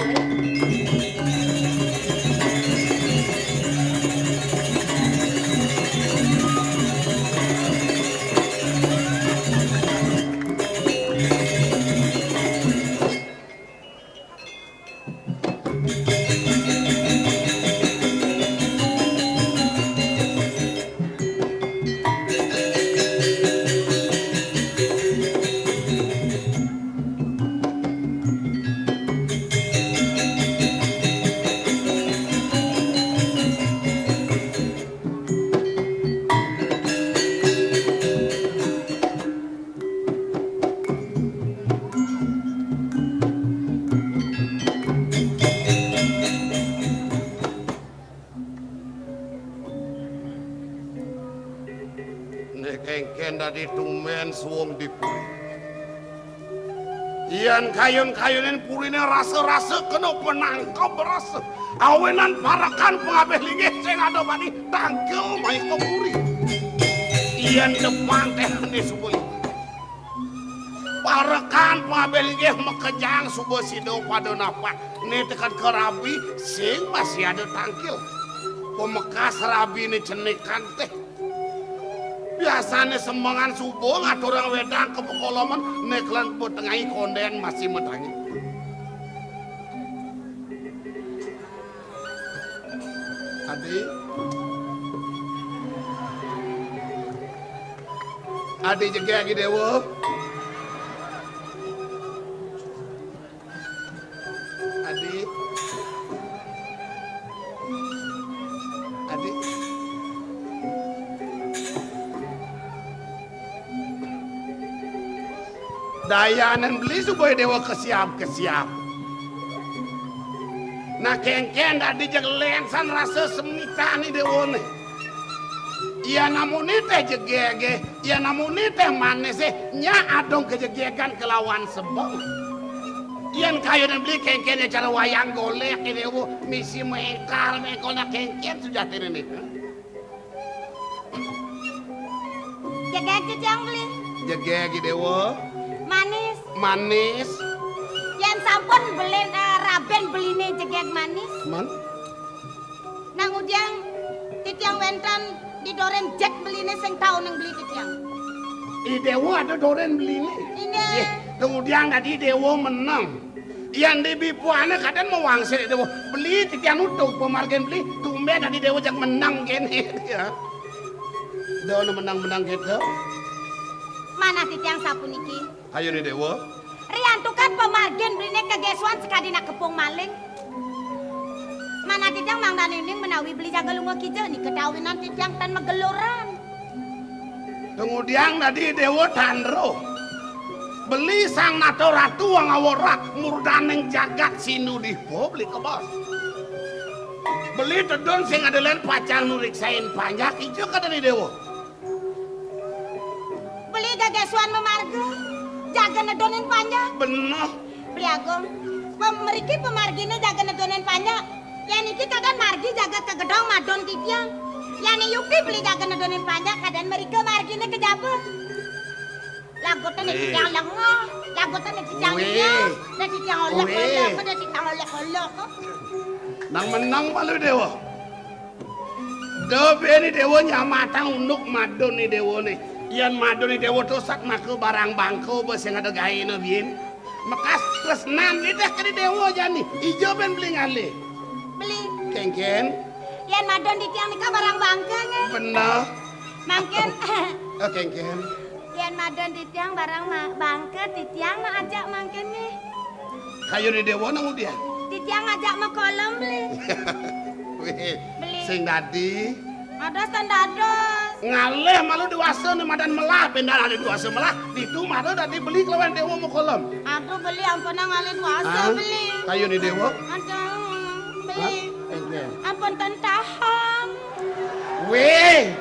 Yén dadi tumbén suung di puri. Yén kayun-kayunin puriné rasa-rasa kena panangkeb rasa. Awinan parekan pangabih linggih sing ada bani tangkil mai ka puri. Yén depan téh ané suba linggih. Parekan pangabih linggih makejang suba sida pada napak. Né teken ka rabi sing masih ada tangkil. Pamekas rabiné cenikan téh. Biasané semengan suba ngaturang wedang ka pekoloman, né kelen petengai kondén masih matangi. Adi. Adi jegég, Déwa. Adi. Adi. Dayanan beli suba Déwa kesiab-kesiab. Nah, kénkén dadi jeg lénsan rasa semitané Déwané. Yén amuné téh jegégé, yén amuné téh manisé, nyak adung kajegégan kalawan sebeng. Yén kayunan beli kénkén cara wayang golék Déwa, misi méngkal-méngkol, nah kénkén sujatiné nika. Jegég titiang beli. Jegég, Déwa. Manis. Manis. Yén sampun beli, eh, rabi beliné jegég manis. Man? Nah, ngudiang titiang wénten di dorén jeg beliné sing tau nang beli titiang. I Déwa ada dorén beliné. Inggih. Yéh, ngudiang dadi Déwa meneng. Yén di bipuané kadén mawangsit Déwa. Beli titiang nutug pamargin beli, tumbén dadi Déwa jeg meneng kéné. Ya. Déwa meneng-meneng kéto. Manah titiang sapuniki. Ayo né Déwa. Riantukan pamargin beliné kagesuan sakadi nak kepung maling. Manah titiang mangdané uning menawi beli jaga lunga kija nika kawinan titiang tan mageluran. Kemudian dadi Déwa Tandra. Beli Sang Nata Ratu Angawara murdaning jagat sinudih po beli kebos. Beli tedun sing ada lén pacang nuriksain panjak ija kadén Déwa. Beli gegesuan mamarga, jaga nedunin panjak. Beneh. Beli Agung, pem-, mriki pamarginé jaga nedunin panjak. Yén niki kadén margi jaga ka gedong madun titiang. Yén yukti beli jaga nedunin panjak, kadén mrika marginé ka jaba. Laguté né titiang lenga, laguté né titiang liya, né titiang olok-olok, né titiang olok-olok. Nang meneng malu Déwa. Da bini Déwa nyamatang unduk madun ni Déwané. Yén madun ni Déwa tusat maka barang bangka ba sing ada gaéna biin. Mekas tresnan ni dah kadi Déwa jani. Ija ben beli ngalih. Beli. Kénkén. Yén madun titiang nika barang bangka nggih. Beneh. Mangkin. Oh, kénkén. Yén madun titiang barang ma-, bangka titiang nak ajak mangkin nih. Kayuné Déwa nang udian. Titiang ngajak makolem beli. Wéh, beli. Sing dadi. Dados tan dados. Ngalih malu déwasa né madan melah, bendan ada déwasa melah. Ditu malu dadi beli kelawan Déwa makolem. Aduh beli, ampun ngalih déwasa beli. Kayuné Déwa. Aduh beli. Hah? Enggak. Ampun tan tahan. Wéh.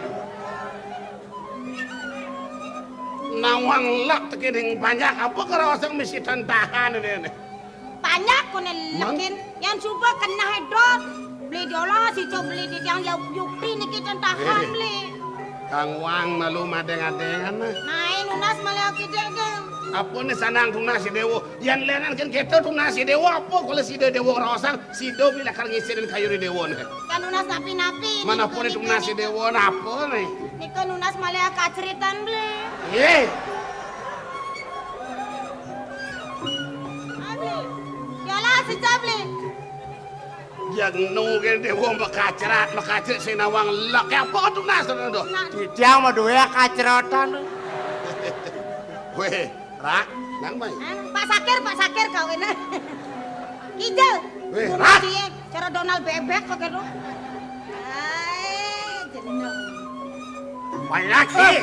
Nawang lak tekening panjak apa karo sing misi tan tahan ini. Panjak koné lekin, yén suba keneh edot. Beli diolah si cok beli di tiang yuk-, yukti niki tan tahan beli. Kang Wang malu madeng-adengan nah. Naé nunas malih aki dégé. Apa né sanang tunas si Déwa? Yén lénan kén kéto tunas si Déwa apa kula sida Déwa ngrosang, sida beli lakar ngisinin kayuné Déwa né. Kan nunas napi-napi. Mana apa né tunas si Déwa napa né? Nika nunas malih kaceritan beli. Éh. Beli. Yolah si Cak beli. Yang nu kén Déwa makacrat, makacrit sing nawang lek apa tunas to. Nah. Titiang mah duwé kacratan. Wéh, Rak, nang mai. Anu, Pak Sakir, Pak Sakir kawin. Kijel. Wéh, Rak. Cara Donald bebek kok gitu. Hai, jeneng. Banyak sih.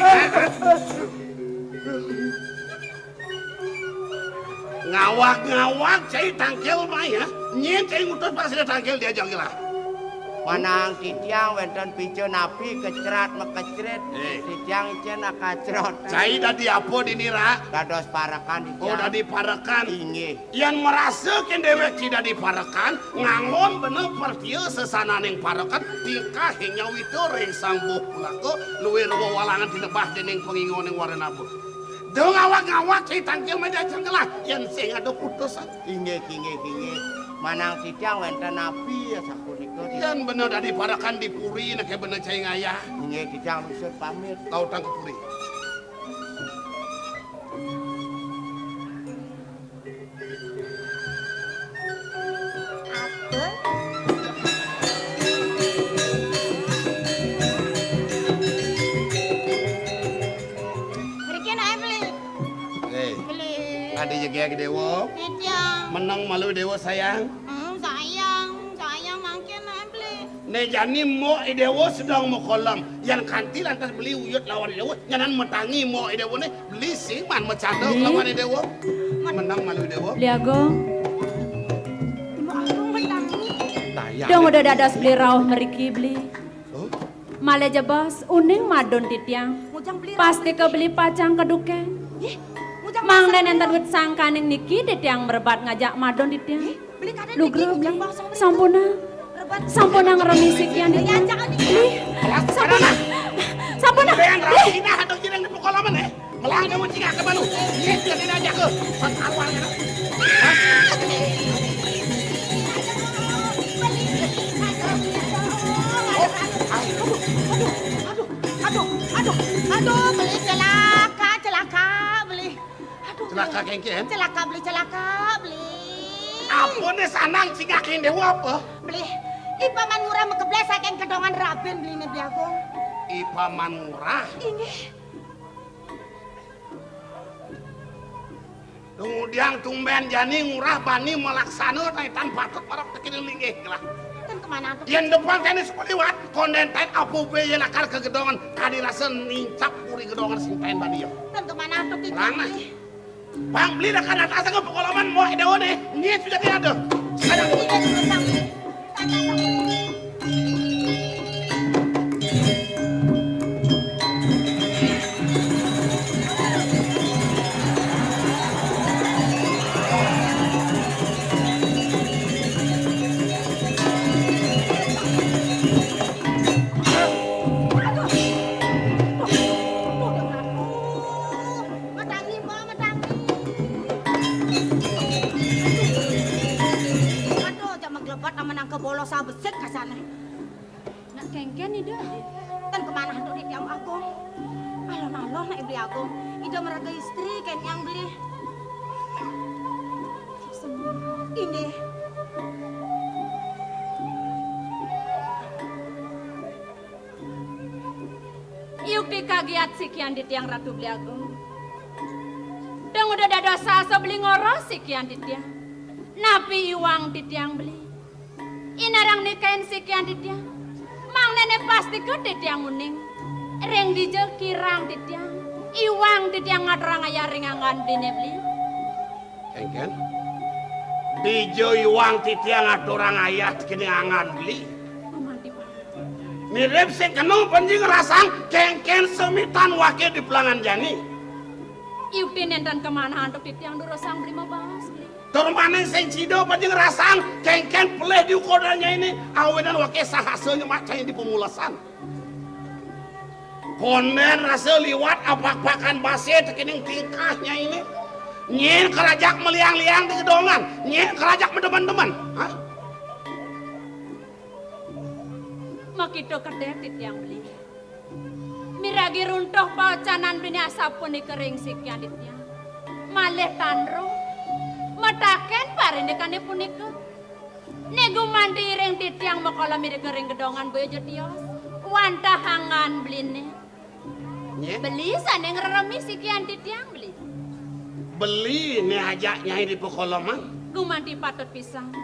Ngawag-ngawag cai tangkil mah ya. Nyén cai ngutus pas ada tangkil diajak gila. Manang titiang wénten pica napi kecrat makecrit, eh, titiang icén akacrot. Cai dadi apa dini, Ra? Dados parekan titiang. Oh, dadi parekan. Inggih. Yén marasa kén déwék ci dadi parekan, ngangon bener pertia sesananing parekan, tingkah nyawita ring sang buh pulaka, luir wewalangan tinebah déning pangingoning waranaba. Duh ngawag-ngawag, cai tangkil méda cengkelah, yén sing ada putusan. Inggih, inggih, inggih. Manang titiang wénten napi ya sapunika. Yén bener dadi parekan di puri, neké bener cai ngayah. Inggih, titiang lusur pamit. Lautang ka puri. Apa? Mriki anaké, Beli. Eh, Beli. Adi jegég Déwa. Titiang. Meneng malu Déwa sayang. Hmm, sayang, sayang mangkin anaké, Beli. Né jani mbok I Déwa sedeng makolem. Yan kanti lantas beli uyut lawan I Déwa. Nyanan matangi mbok I Déwa né. Beli sing man macanda Beli. Lawan I Déwa. Menang malu I Déwa. Beli Agung. Mbok Agung matangi. Tayang. Dong udah dados beli rauh mriki, Beli. Oh. Malih jebos, uning madun titiang. Ngujang beli Pastika beli pacang keduké. Ih, ngujang mangda pasang nénten wit sangkaning niki titiang merebat ngajak madun titiang. Ih, beli kadén niki Lugra ngujang beli. Pasang beli. Sampunang. Rebat. Sampunang remisi kian niki. Ya, jangan niki. Beli. Sampunang. Sampunang. Beli. Rauh inah ada kirang di pukul laman, eh. Melang dia mesti ngak ke malu. Iya, dia tidak jaga. Sang arwah dia. Hah? Oh, aduh, aduh, aduh, aduh, aduh, aduh, beli celaka, celaka, beli. Aduh, celaka beli. Kéngkén? Celaka, beli, celaka, beli. Apa né sanang cingakin Déwa apa? Beli, I Paman Ngurah makebleh saking kedongan rabin beli né, Beli Agung. I Paman Ngurah? Inggih. Kemudian tumbén jani Ngurah bani malaksana tan patut marep tekening linggih gelah. Ten kemana tuh? Yén depan tenis kuliwat, kondén tain apa bé yén lakar ka gedongan, kadi rasa nincap puri gedongan sing tain bani ya. Ten kemana tuh? Lana. Bang, beli dah kada tak sanggup pengalaman mau ada one. Ini sudah tidak ada. Ada. Ini sudah tak. Matangi, Mbok, matangi. Aduh, aja maglebet sama nangka bolos besik kasane. Nak kéngkén Ida. Ten kemana hendak di tiang agung? Alon-alon nak beli agung. Ida meraga istri kén yang beli. Ini. Yukti kagiat sikian di tiang Ratu Beli Agung. Dong udah dados asa beli ngoros sikian di tiang. Napi iwang di tiang beli? Inarang nikain sikian di tiang. Mang nenek pasti ke di tiang uning. Ring dija kirang di tiang. Iwang di tiang ngaturang ayah ring anggan beli ne beli. Kéngkén. Dija iwang titiang aturang ayah kini angan beli. Mirip sing kena panji ngrasang kéngkén semitan wake di pelangan jani. Yukti nénten kemana antuk titiang durusang beli mabas beli. Tur maning sing sida panji ngrasang kéngkén pelih di ukodannya ini awinan wake sahasa nyemak cai di pemulasan. Kondén rasa liwat apak-apakan base tekening tingkahnya ini. Nyén kerajak meliang-liang di gedongan, nyén kerajak medemen-demen. Hah? Makita kedék titiang beli. Miragi runtuh paocanan beliné asapunika ring sikian titiang. Malih tan roh. Mataken parindikane punika. Né gumanti ring titiang makala mirika ring gedongan boya ja tios. Wantah angan beliné. Nyé? Beli sane ngreremi sikian titiang beli. Beli né ajak nyai di pekoloman. Gumanti patut pisan.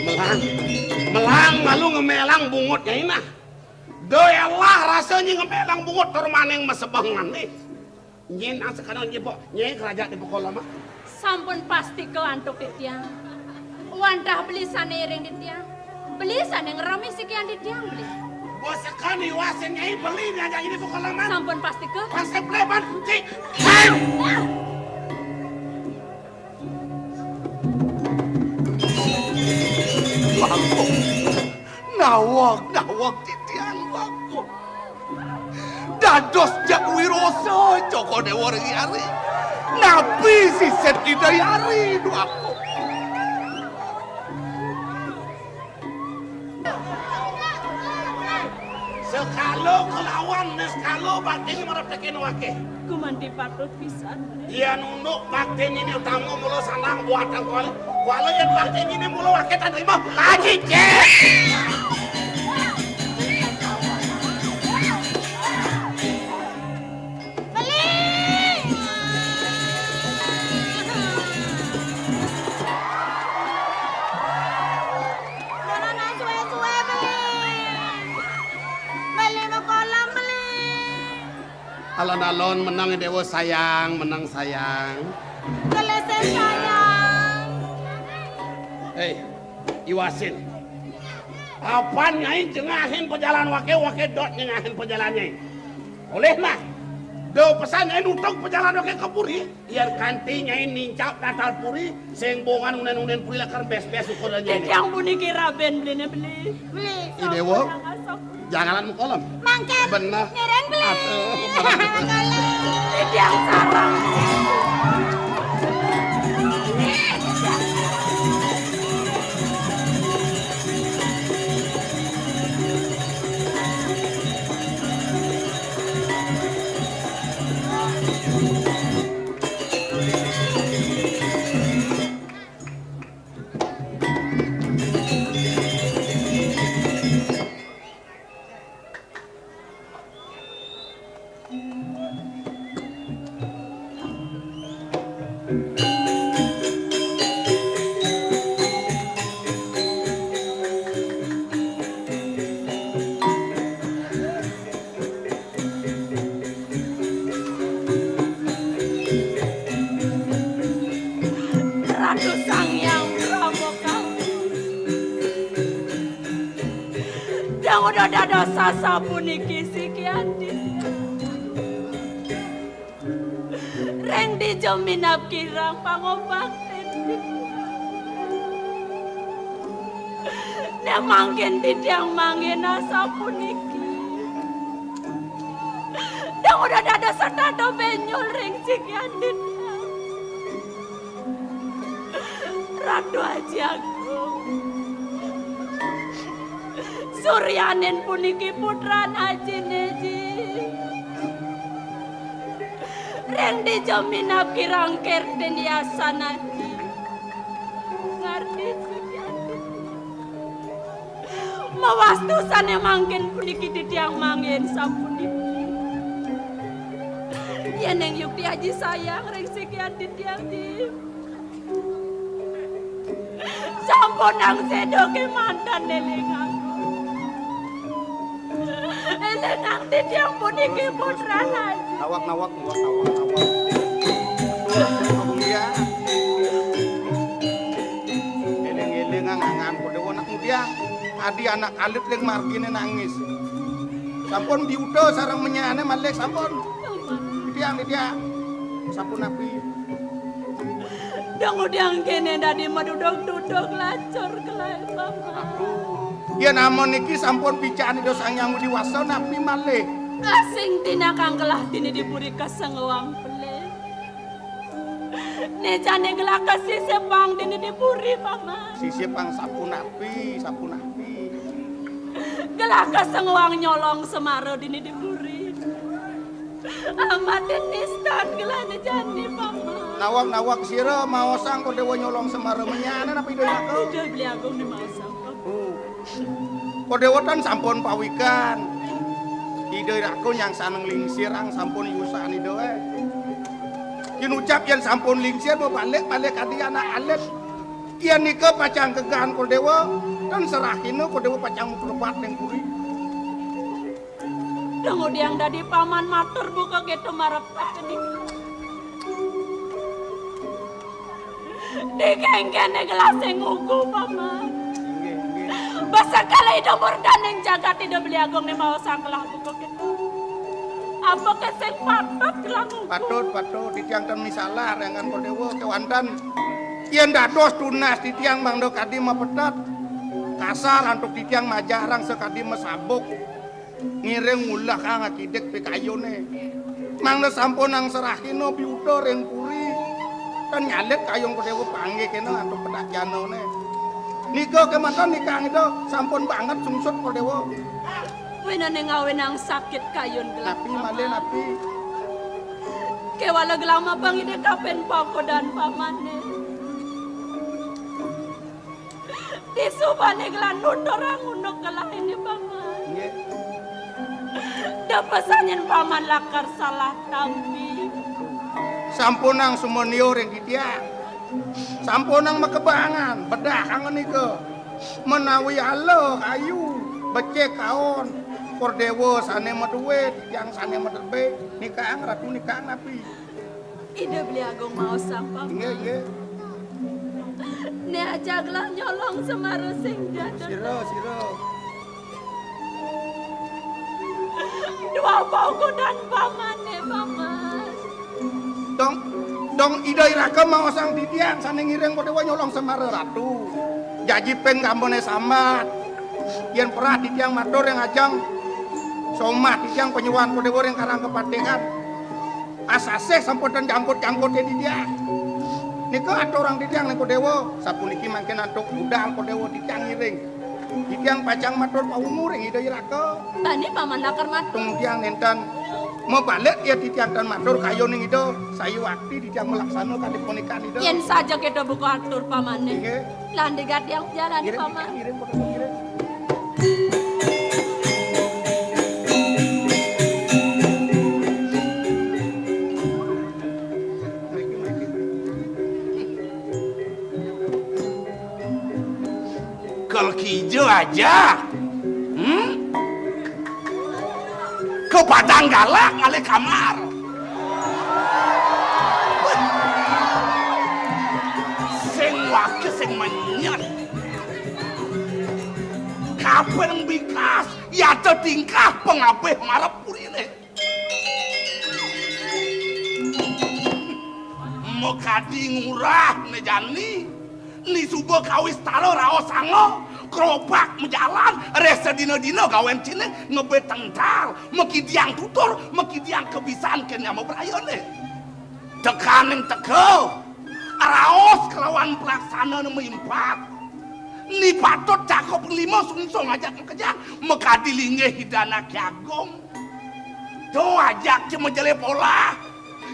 Melang, melang malu ngemelang bungut nyai nah. Doyalah rasanya ngemelang bungut tur maning masebeng manih. Nyén asekana nyebok, nyén kerajaan di pukul lama. Sampun pastika antuk titiang. Wantah beli sané iring titiang. Beli sané ngremi sikian titiang, beli. Bos sekani wasin nyai beli ngajak ini pokok laman. Sampun pasti ke? Pasti pleban. Cik. Bangkok. Nawak, nawak titiang bangkok. Dados jak wirosa Cokor Déwa ring ari. Napi sisit Ida ari, duaku. Sekala kelawan niskala baktiné marep tekén waké. Gumanti patut pisan. Yén unduk baktiné utama mula sanang buatan kuala. Kuala yén baktiné mula waké tan trima. Lagi, Cik. Beli! Dolanan suwe-suwe, Beli. Beli, makolam, Beli. Alon-alon menang Déwa sayang, menang sayang. Gelising sayang. Héi, iwasin. Apan nyai jengahin pajalan waké, waké dot jengahin pajalan nyai. Olih nah, da pesan nyai nutug pajalan waké ka puri. Yén kanti nyai nincap natal puri, sing bongan unen-unen puri lakar bes-bes ukuran nyai. Titiang puniki rabiné beliné, beli. Beli. I Déwa, sampun ngasok. Janganan makolam. Mangkin. Bener. Ngiring, beli. Aduh. Titiang sareng. Ratu Sang Hyang Brahma Kali. Dang udah dados sasapuniki sikian titiang. Ring dija minab kirang pangobaktin titiang. Nah mangkin titiang manggihin asapuniki. Dang udah dados setata benyul ring sikian titiang. Ratu Aji Agung. Suryanin puniki putran Ajiné, Ji. Ring dija minab kirang kertin yasan Aji. Ngarti sikian titiang. Mawastu sané mangkin puniki titiang manggihin sapuniki. Yéning yukti Aji sayang ring sikian titiang, Ji. Sampunang séda kémanten élingang. Élingang titiang puniki putran Aji. Nawak, nawak, nawak, nawak, nawak. Iya. Éling-éling angan-angan Kudéwa nak mudiang. Adi anak alit ring marginé nangis. Sampun biuta sareng menyané malih sampun. Titiang, titiang. Sapunapi? Dang udiang kéné dadi maduduk-duduk lacur kelai, Paman. Aduh. Yén amun niki sampun pican Ida Sang Hyang Widi Wasa, napi malih? Kasing tinakang kelah dini di puri kasengewang pelih. Né jani gelah kasisipang dini di puri, Paman. Sisipang sapunapi, sapunapi? Gelah kasengewang nyolong semara dini di puri. Amatin nistan gelah né jani, Paman. Nawak-nawak sira maosang Kudéwa nyolong semara menyané napi Ida Hyang Agung? Ida Beli Agung né maosang, Paman. Oh. Kudéwa tan sampun pawikan. Ida Hyang Agung nyang saneng lingsirang sampun yusan Ida, éh. Yén ucap yén sampun lingsir, mabalik-balik adi anak alit. Yén nika pacang kegan Kudéwa, tan serahina Kudéwa pacang muklebat ning puri. Dang udiang dadi Paman matur buka kéto marep nika. Di kéngkéné gelah sing ngugu, Paman. Inggih, inggih. Basa kalih Ida murdaning jagat Ida Beli Agung né maosang gelah buka kéto. Apa ké sing patut gelah ngugu? Patut, patut. Titiang ten misalah, Ranggan Kordéwa, kéwanten. Yén dados tunas titiang mangda kadi mapetet, kasar antuk titiang majah rang sakadi masabuk. Ngiring ngulah kang akidik pikayuné. Mangda sampun angserahin biuta ring puri. Tan nyalit kayun Kordéwa panggih kéné antuk pedak janané. Nika kémanten nikang Ida sampun banget sungsut Kordéwa. Wénane ngawinang sakit kayun gelah. Napi malih napi? Kéwala gelah mapang Ida kapin pakodan pamané. Disubane gelah nuturang unduk gelah ini, Paman. Nggih. Depesanin Paman lakar salah tampi. Sampunang sumaniya ring titiang. Sampunang makebangan, bedah kang nika. Menawi ala kayu, becik kaon, Kordéwa sane maduwe, titiang sane madebik, nikaang Ratu nikaang napi? Ida Beli Agung maosang, Paman. Inggih, inggih. Né ajak lah nyolong semara sing dados. Sira, sira. Dua paukudan pamané, Paman. Dong, dong Ida Iraka maosang titiang sane ngiring Kordéwa nyolong semara Ratu. Jaji ping gambané sambat. Yén perah titiang matur ring ajeng somah titiang panyuwun Kordéwa ring Karang Kepatihan. Asasih sampun ten jangkut-jangkute titiang. Nika aturang titiang ning Kordéwa, sapuniki mangkin antuk budal Kordéwa titiang ngiring. Titiang pacang matur pawungu ring Ida Iraka. Bani Paman lakar matur. Tung tiang nénten mabalik ya titiang tan matur kayuning Ida, sayuwakti titiang malaksana kadi punika Ida. Yén saja kita buka atur pamané. Nggih. Lan digat yang jalan ngiring, Paman. Ngiring, Paman, ngiring. Kel kija aja. Hmm? Ke Padang Galak ngalih kamar. Sing wake sing menyet. Kapan bikas, yata tingkah pengabih marep purine. Makadi ngurah ne jani, ni suba kawis tala raos sanga, krobak majalan, reh sadina-dina gawen cine ngebe tengtal, makidiang tutur, makidiang kebisan ken nyama brayane. Tekaning teka, raos kelawan pelaksana ne maimpat. Ni patut cakep lima sungsung ajak makejang, makadi linggih Ida Anak Agung. To ajak ci majelip olah,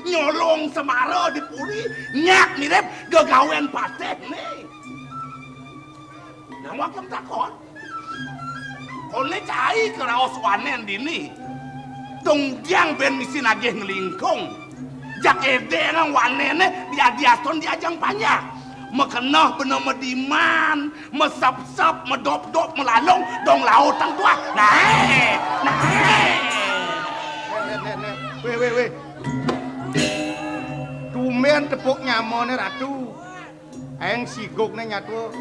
nyolong semara di puri, nyak mirip gegawen pateh ne. Namo akem takon? Kone cai keraos wanen dini. Tunggiang ben misi nagih ngelingkung. Jak ede nang wanene diadi aston diajang panjang. Makeneh bena mediman, mesep-sep, medop-dop, melalung, dong laut tang tuah. Nae, nae. Nek, nek, nek. Weh, weh, weh. Tumben tepuk nyamane, Ratu. Eng sigugne nyatua.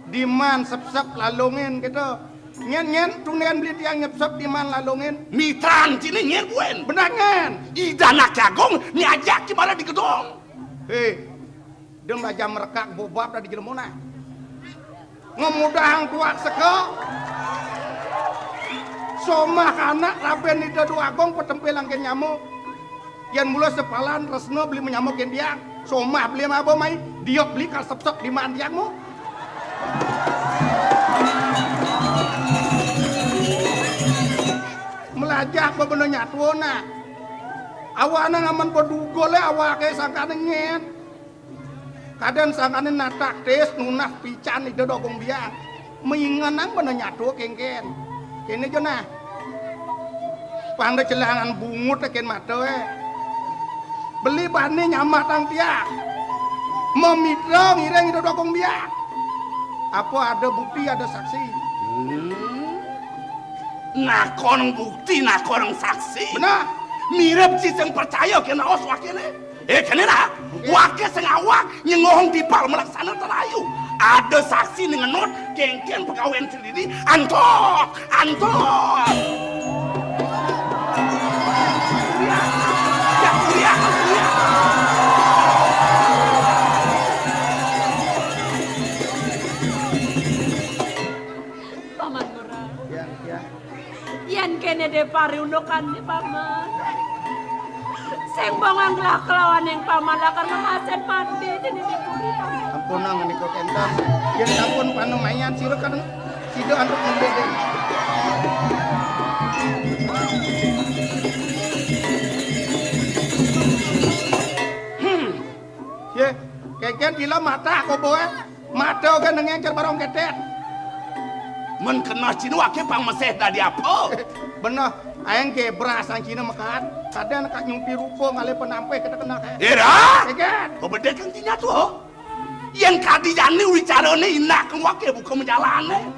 Diman sepsep lalungin kita. Nyen, nyen, tunden beli tiang nyepsep diman lalungin. Mitran cini nyen buen. Benar nyen. Ida Anak Agung ni ajak ci mara di gedong. Hei, dem aja merekak bobab dah di jelemona. Ngemudahang tuak seka. Somah kanak raben Ida Dua Agung petempil angkin nyamuk. Yan mula sepalan resna beli menyamuk yan tiang. Somah beli maba mai, diok beli kal sepsep di man tiang mu. Melajah bebena nyatua nak. Awana ngamen beduga le awake sangkane ngen. Kaden sangkane natak tis nunah pican Ida Dogong Biang. Maingenang bena nyatua kengken. Kene jo nah. Pang da celangan bungut ken mata eh. Beli bani nyamah tang tiang. Memitra ngiring Ida Dogong Biang. Apa ada bukti, ada saksi? Hmm. Nakon bukti, nakon saksi. Benar. Mirip ci sing percaya kena os wakile. Eh, kéné dah. Waké sing awak nyengohong timpal malaksana terayu. Ada saksi né ngenut, kénkén pegawén sendiri, antot, antot. Ya, ya, ya. Paman Ngurah. Ya, ya. Yén kéné dé pariundukané, Paman. Sing bongang gelah kelawaning Paman lakar mamasén mati déning dé puri, Paman. Ampunang nika kénten. Yén sampun panemayan sira kan sida antuk nembé dé. Hmm. Yé, kénkén dila matah koboé. Mata gén ngéngkér barong kétét. Men keneh Cina waké pang meseh dadi apa? Beneh, aéng gébras sang Cina mekat. Kadén ka nyumpi rupa ngalih penampih kita keneh, eh. Ira? Kénkén. Kok bedé kang Cina tuh, ho? Yén kadi jani wicarané indah kang waké buka majalané.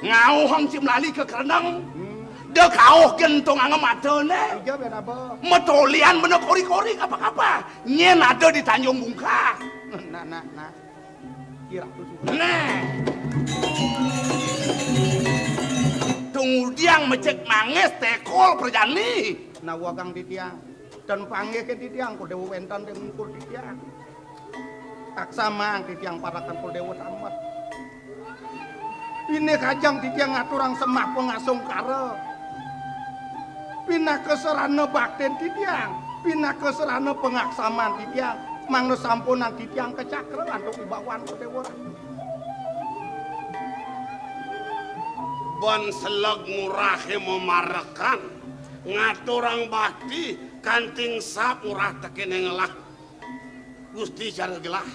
Ngauhang cim lali ka kereneng. Hmm. Da kauh gén tong angga matané. Ija ben apa? Matolian bena kori-kori kapa-kapa. Nyén ada di Tanjung Bungkah. Nah, nah, nah. Kira aku suka. Nah. Tunggudiang mecék manggis tekol prajani. Nah, wagang titiang. Dan panggih ké titiang, Kul Déwa wénten ring ungkur titiang. Taksamang titiang parekan Kul Déwa tamet. Pinih kajeng titiang ngaturang sembah pangasungkara. Pinaka sarana baktin titiang, pinaka sarana pangaksaman titiang, mangda sampunang titiang kacakra antuk wibawan Kul Déwa. Ban seleg Ngurahé mamarekan, ngaturang bakti, kanti sap Ngurah tekéning gelah. Gusti cara gelah.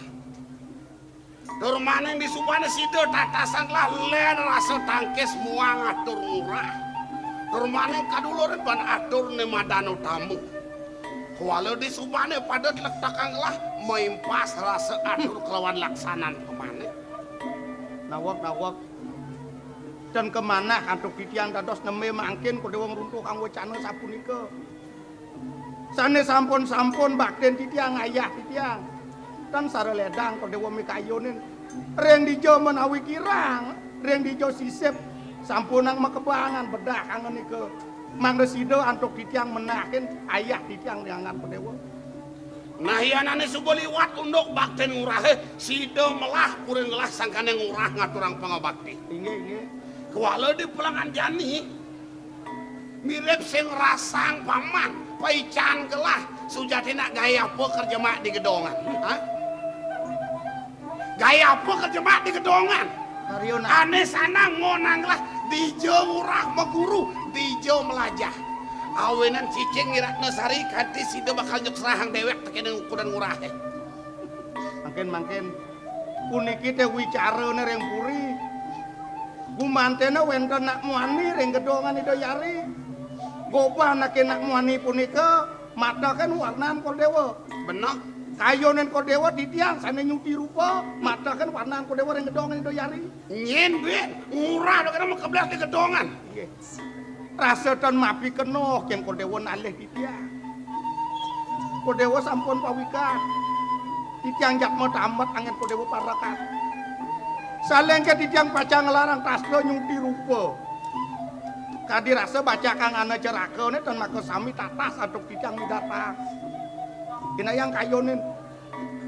Tur maning disubané sida tatasang gelah lén rasa tangkis muang atur Ngurah. Tur maning kaduluran ban atur né madan utama. Kuala disubané pada tlektekang gelah maimpas rasa atur kelawan laksanan pamané. Naweg, naweg. Dan kamanah antuk titiang dados nembé mangkin Kul Déwa ngruntuhang wacana sapunika. Sané sampun-sampun baktin titiang, ayah titiang. Tan sara ledang Kul Déwa mikayunin. Ring dija menawi kirang, ring dija sisip, sampunang makebangan bedah angga nika. Mangda sida antuk titiang menahin ayah titiang ring anggan Kul Déwa. Nah, yanané suba liwat unduk baktin Ngurahé, sida melah puring gelah sangkaning Ngurah ngaturang pangabakti. Inggih, inggih. Kuala di pelengan jani, mirip sing rasang paman, paican gelah, sujati nak gaya apa kerja mak di gedongan? Ha? Gaya apa kerja mak di gedongan? Karya nak. Ané sanang ngonang gelah, dija Ngurah maguru, dija melajah. Awinan cicing ngiratna sari, kanti sida bakal nyuksrahang déwék tekéning ukuran Ngurahé. Mangkin, mangkin, puniki té wicarané ring puri. Gumanténa wénten nak muani ring gedongan Ida Yari. Gobah anaké nak muani punika, mataken warnan Kul Déwa. Beneh. Kayunin Kul Déwa titiang sané nyuti rupa, mataken warnan Kul Déwa ring gedongan Ida Yari. Nyén, Bén, Ngurah da kena makeblas di gedongan. Nggih. Rasa tan mapi kena kén Kul Déwa nalih titiang. Kul Déwa sampun pawikan. Titiang jatma tamet anggén Kul Déwa parekan. Saling ké titiang pacang nglarang tastra nyuti rupa. Kadi rasa bacakang ana cerakané tan maka sami tatas antuk titiang midarta. Kinayang kayunin.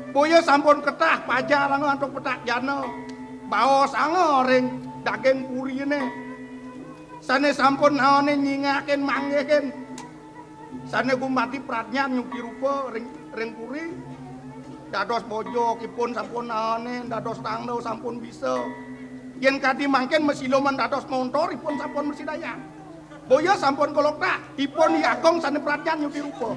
Boya sampun ketah pajar anga antuk petak jana. Baos anga ring daging puriné. Sané sampun naonin nyingakin manggihin. Sané gumanti pradnyan nyuki rupa ring, ring puri. Dados bojog ipun sampun naonin, dados tangda sampun bisa. Yén kadi mangkin masiluman dados montor ipun sampun masidayang. Boya sampun kaloktah, ipun Ki Agung sané pradnyan nyuti rupa.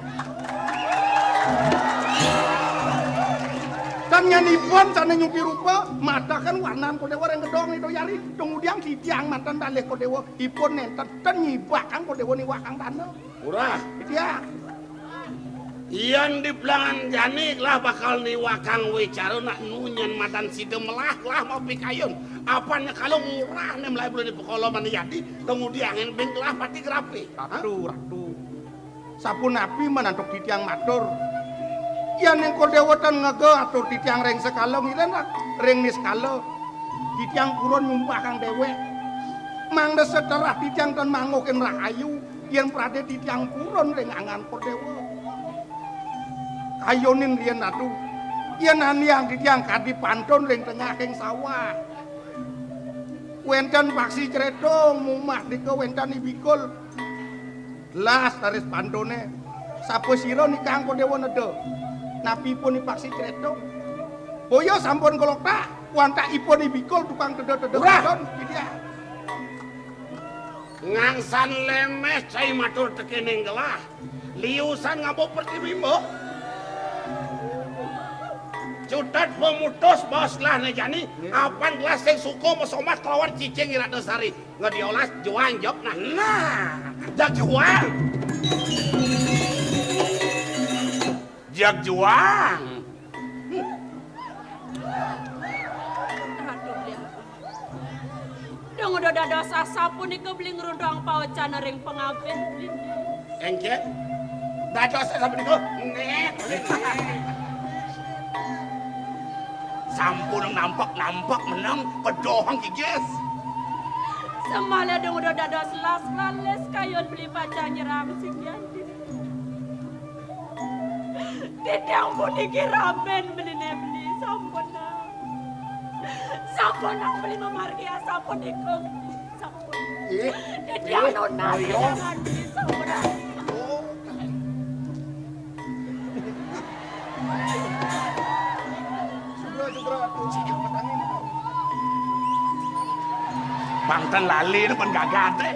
Tan nyén ipun sané nyuti rupa, mataken warnan Kul Déwa ring gedong Ida Yari, tumudiang titiang manten dalih Kul Déwa, ipun nénten ten nyibakang Kul Déwa niwakang tanda. Murah. Titiang. Yén di pelangan jani lah bakal niwakang wicara nak nu nyén madan sida melah lah mau pikayun. Apan nyekala Ngurah né melai bulan di pekoloman yadi, kemudian angin bing lah pati gerapi. Ratu, ratu. Sapunapi manantuk titiang matur. Yén ing Kordéwa ten ngega atur titiang ring sekala ngiring ring niskala. Titiang purun nyumpah kang déwék. Mangda seterah titiang ten manguhin rahayu, yén pradé titiang purun ring angan Kordéwa. Kayunin riyen Ratu, yén aniang titiang kadi pantun ring tengahing sawah. Wénten paksi Cretung, mumah nika wénten I Bikul. Las raris pantuné. Sapa sira nika Angkor Déwa neda? Napi ipun I Paksi Cretung? Boya sampun keloktak, wantah ipun I Bikul tukang teda-teda Urah! Pantun, Widya. Ngangsan lemeh cai matur tekening gelah. Liusan ngaba pertibimba. Cutet pemutus baos gelahné jani, apan gelah sing suka masomat kelawan cicing I Ratnasari. Ngadiolas juang jok nah. Nah, jag juang. Jag juang. Aduh, Liang. Dong udah dados asapunika beli ngruntuhang pawecana ring pangabih, Beli. Engkén? Dados asapunika? Nek. Sampun nampak-nampak menang pedohang gigis. Semala dong udah dados las lalis kayun beli pacang nyerang sing yanti. Titiang puniki ramen beliné beli sampunang. Sampunang beli mamargi asapunika. Sampun. Ih, titiang ih, nunas iya. Sampunang. Oh, sugra, sugra, tuh, petangin. Pang ten lali depan gagat, eh.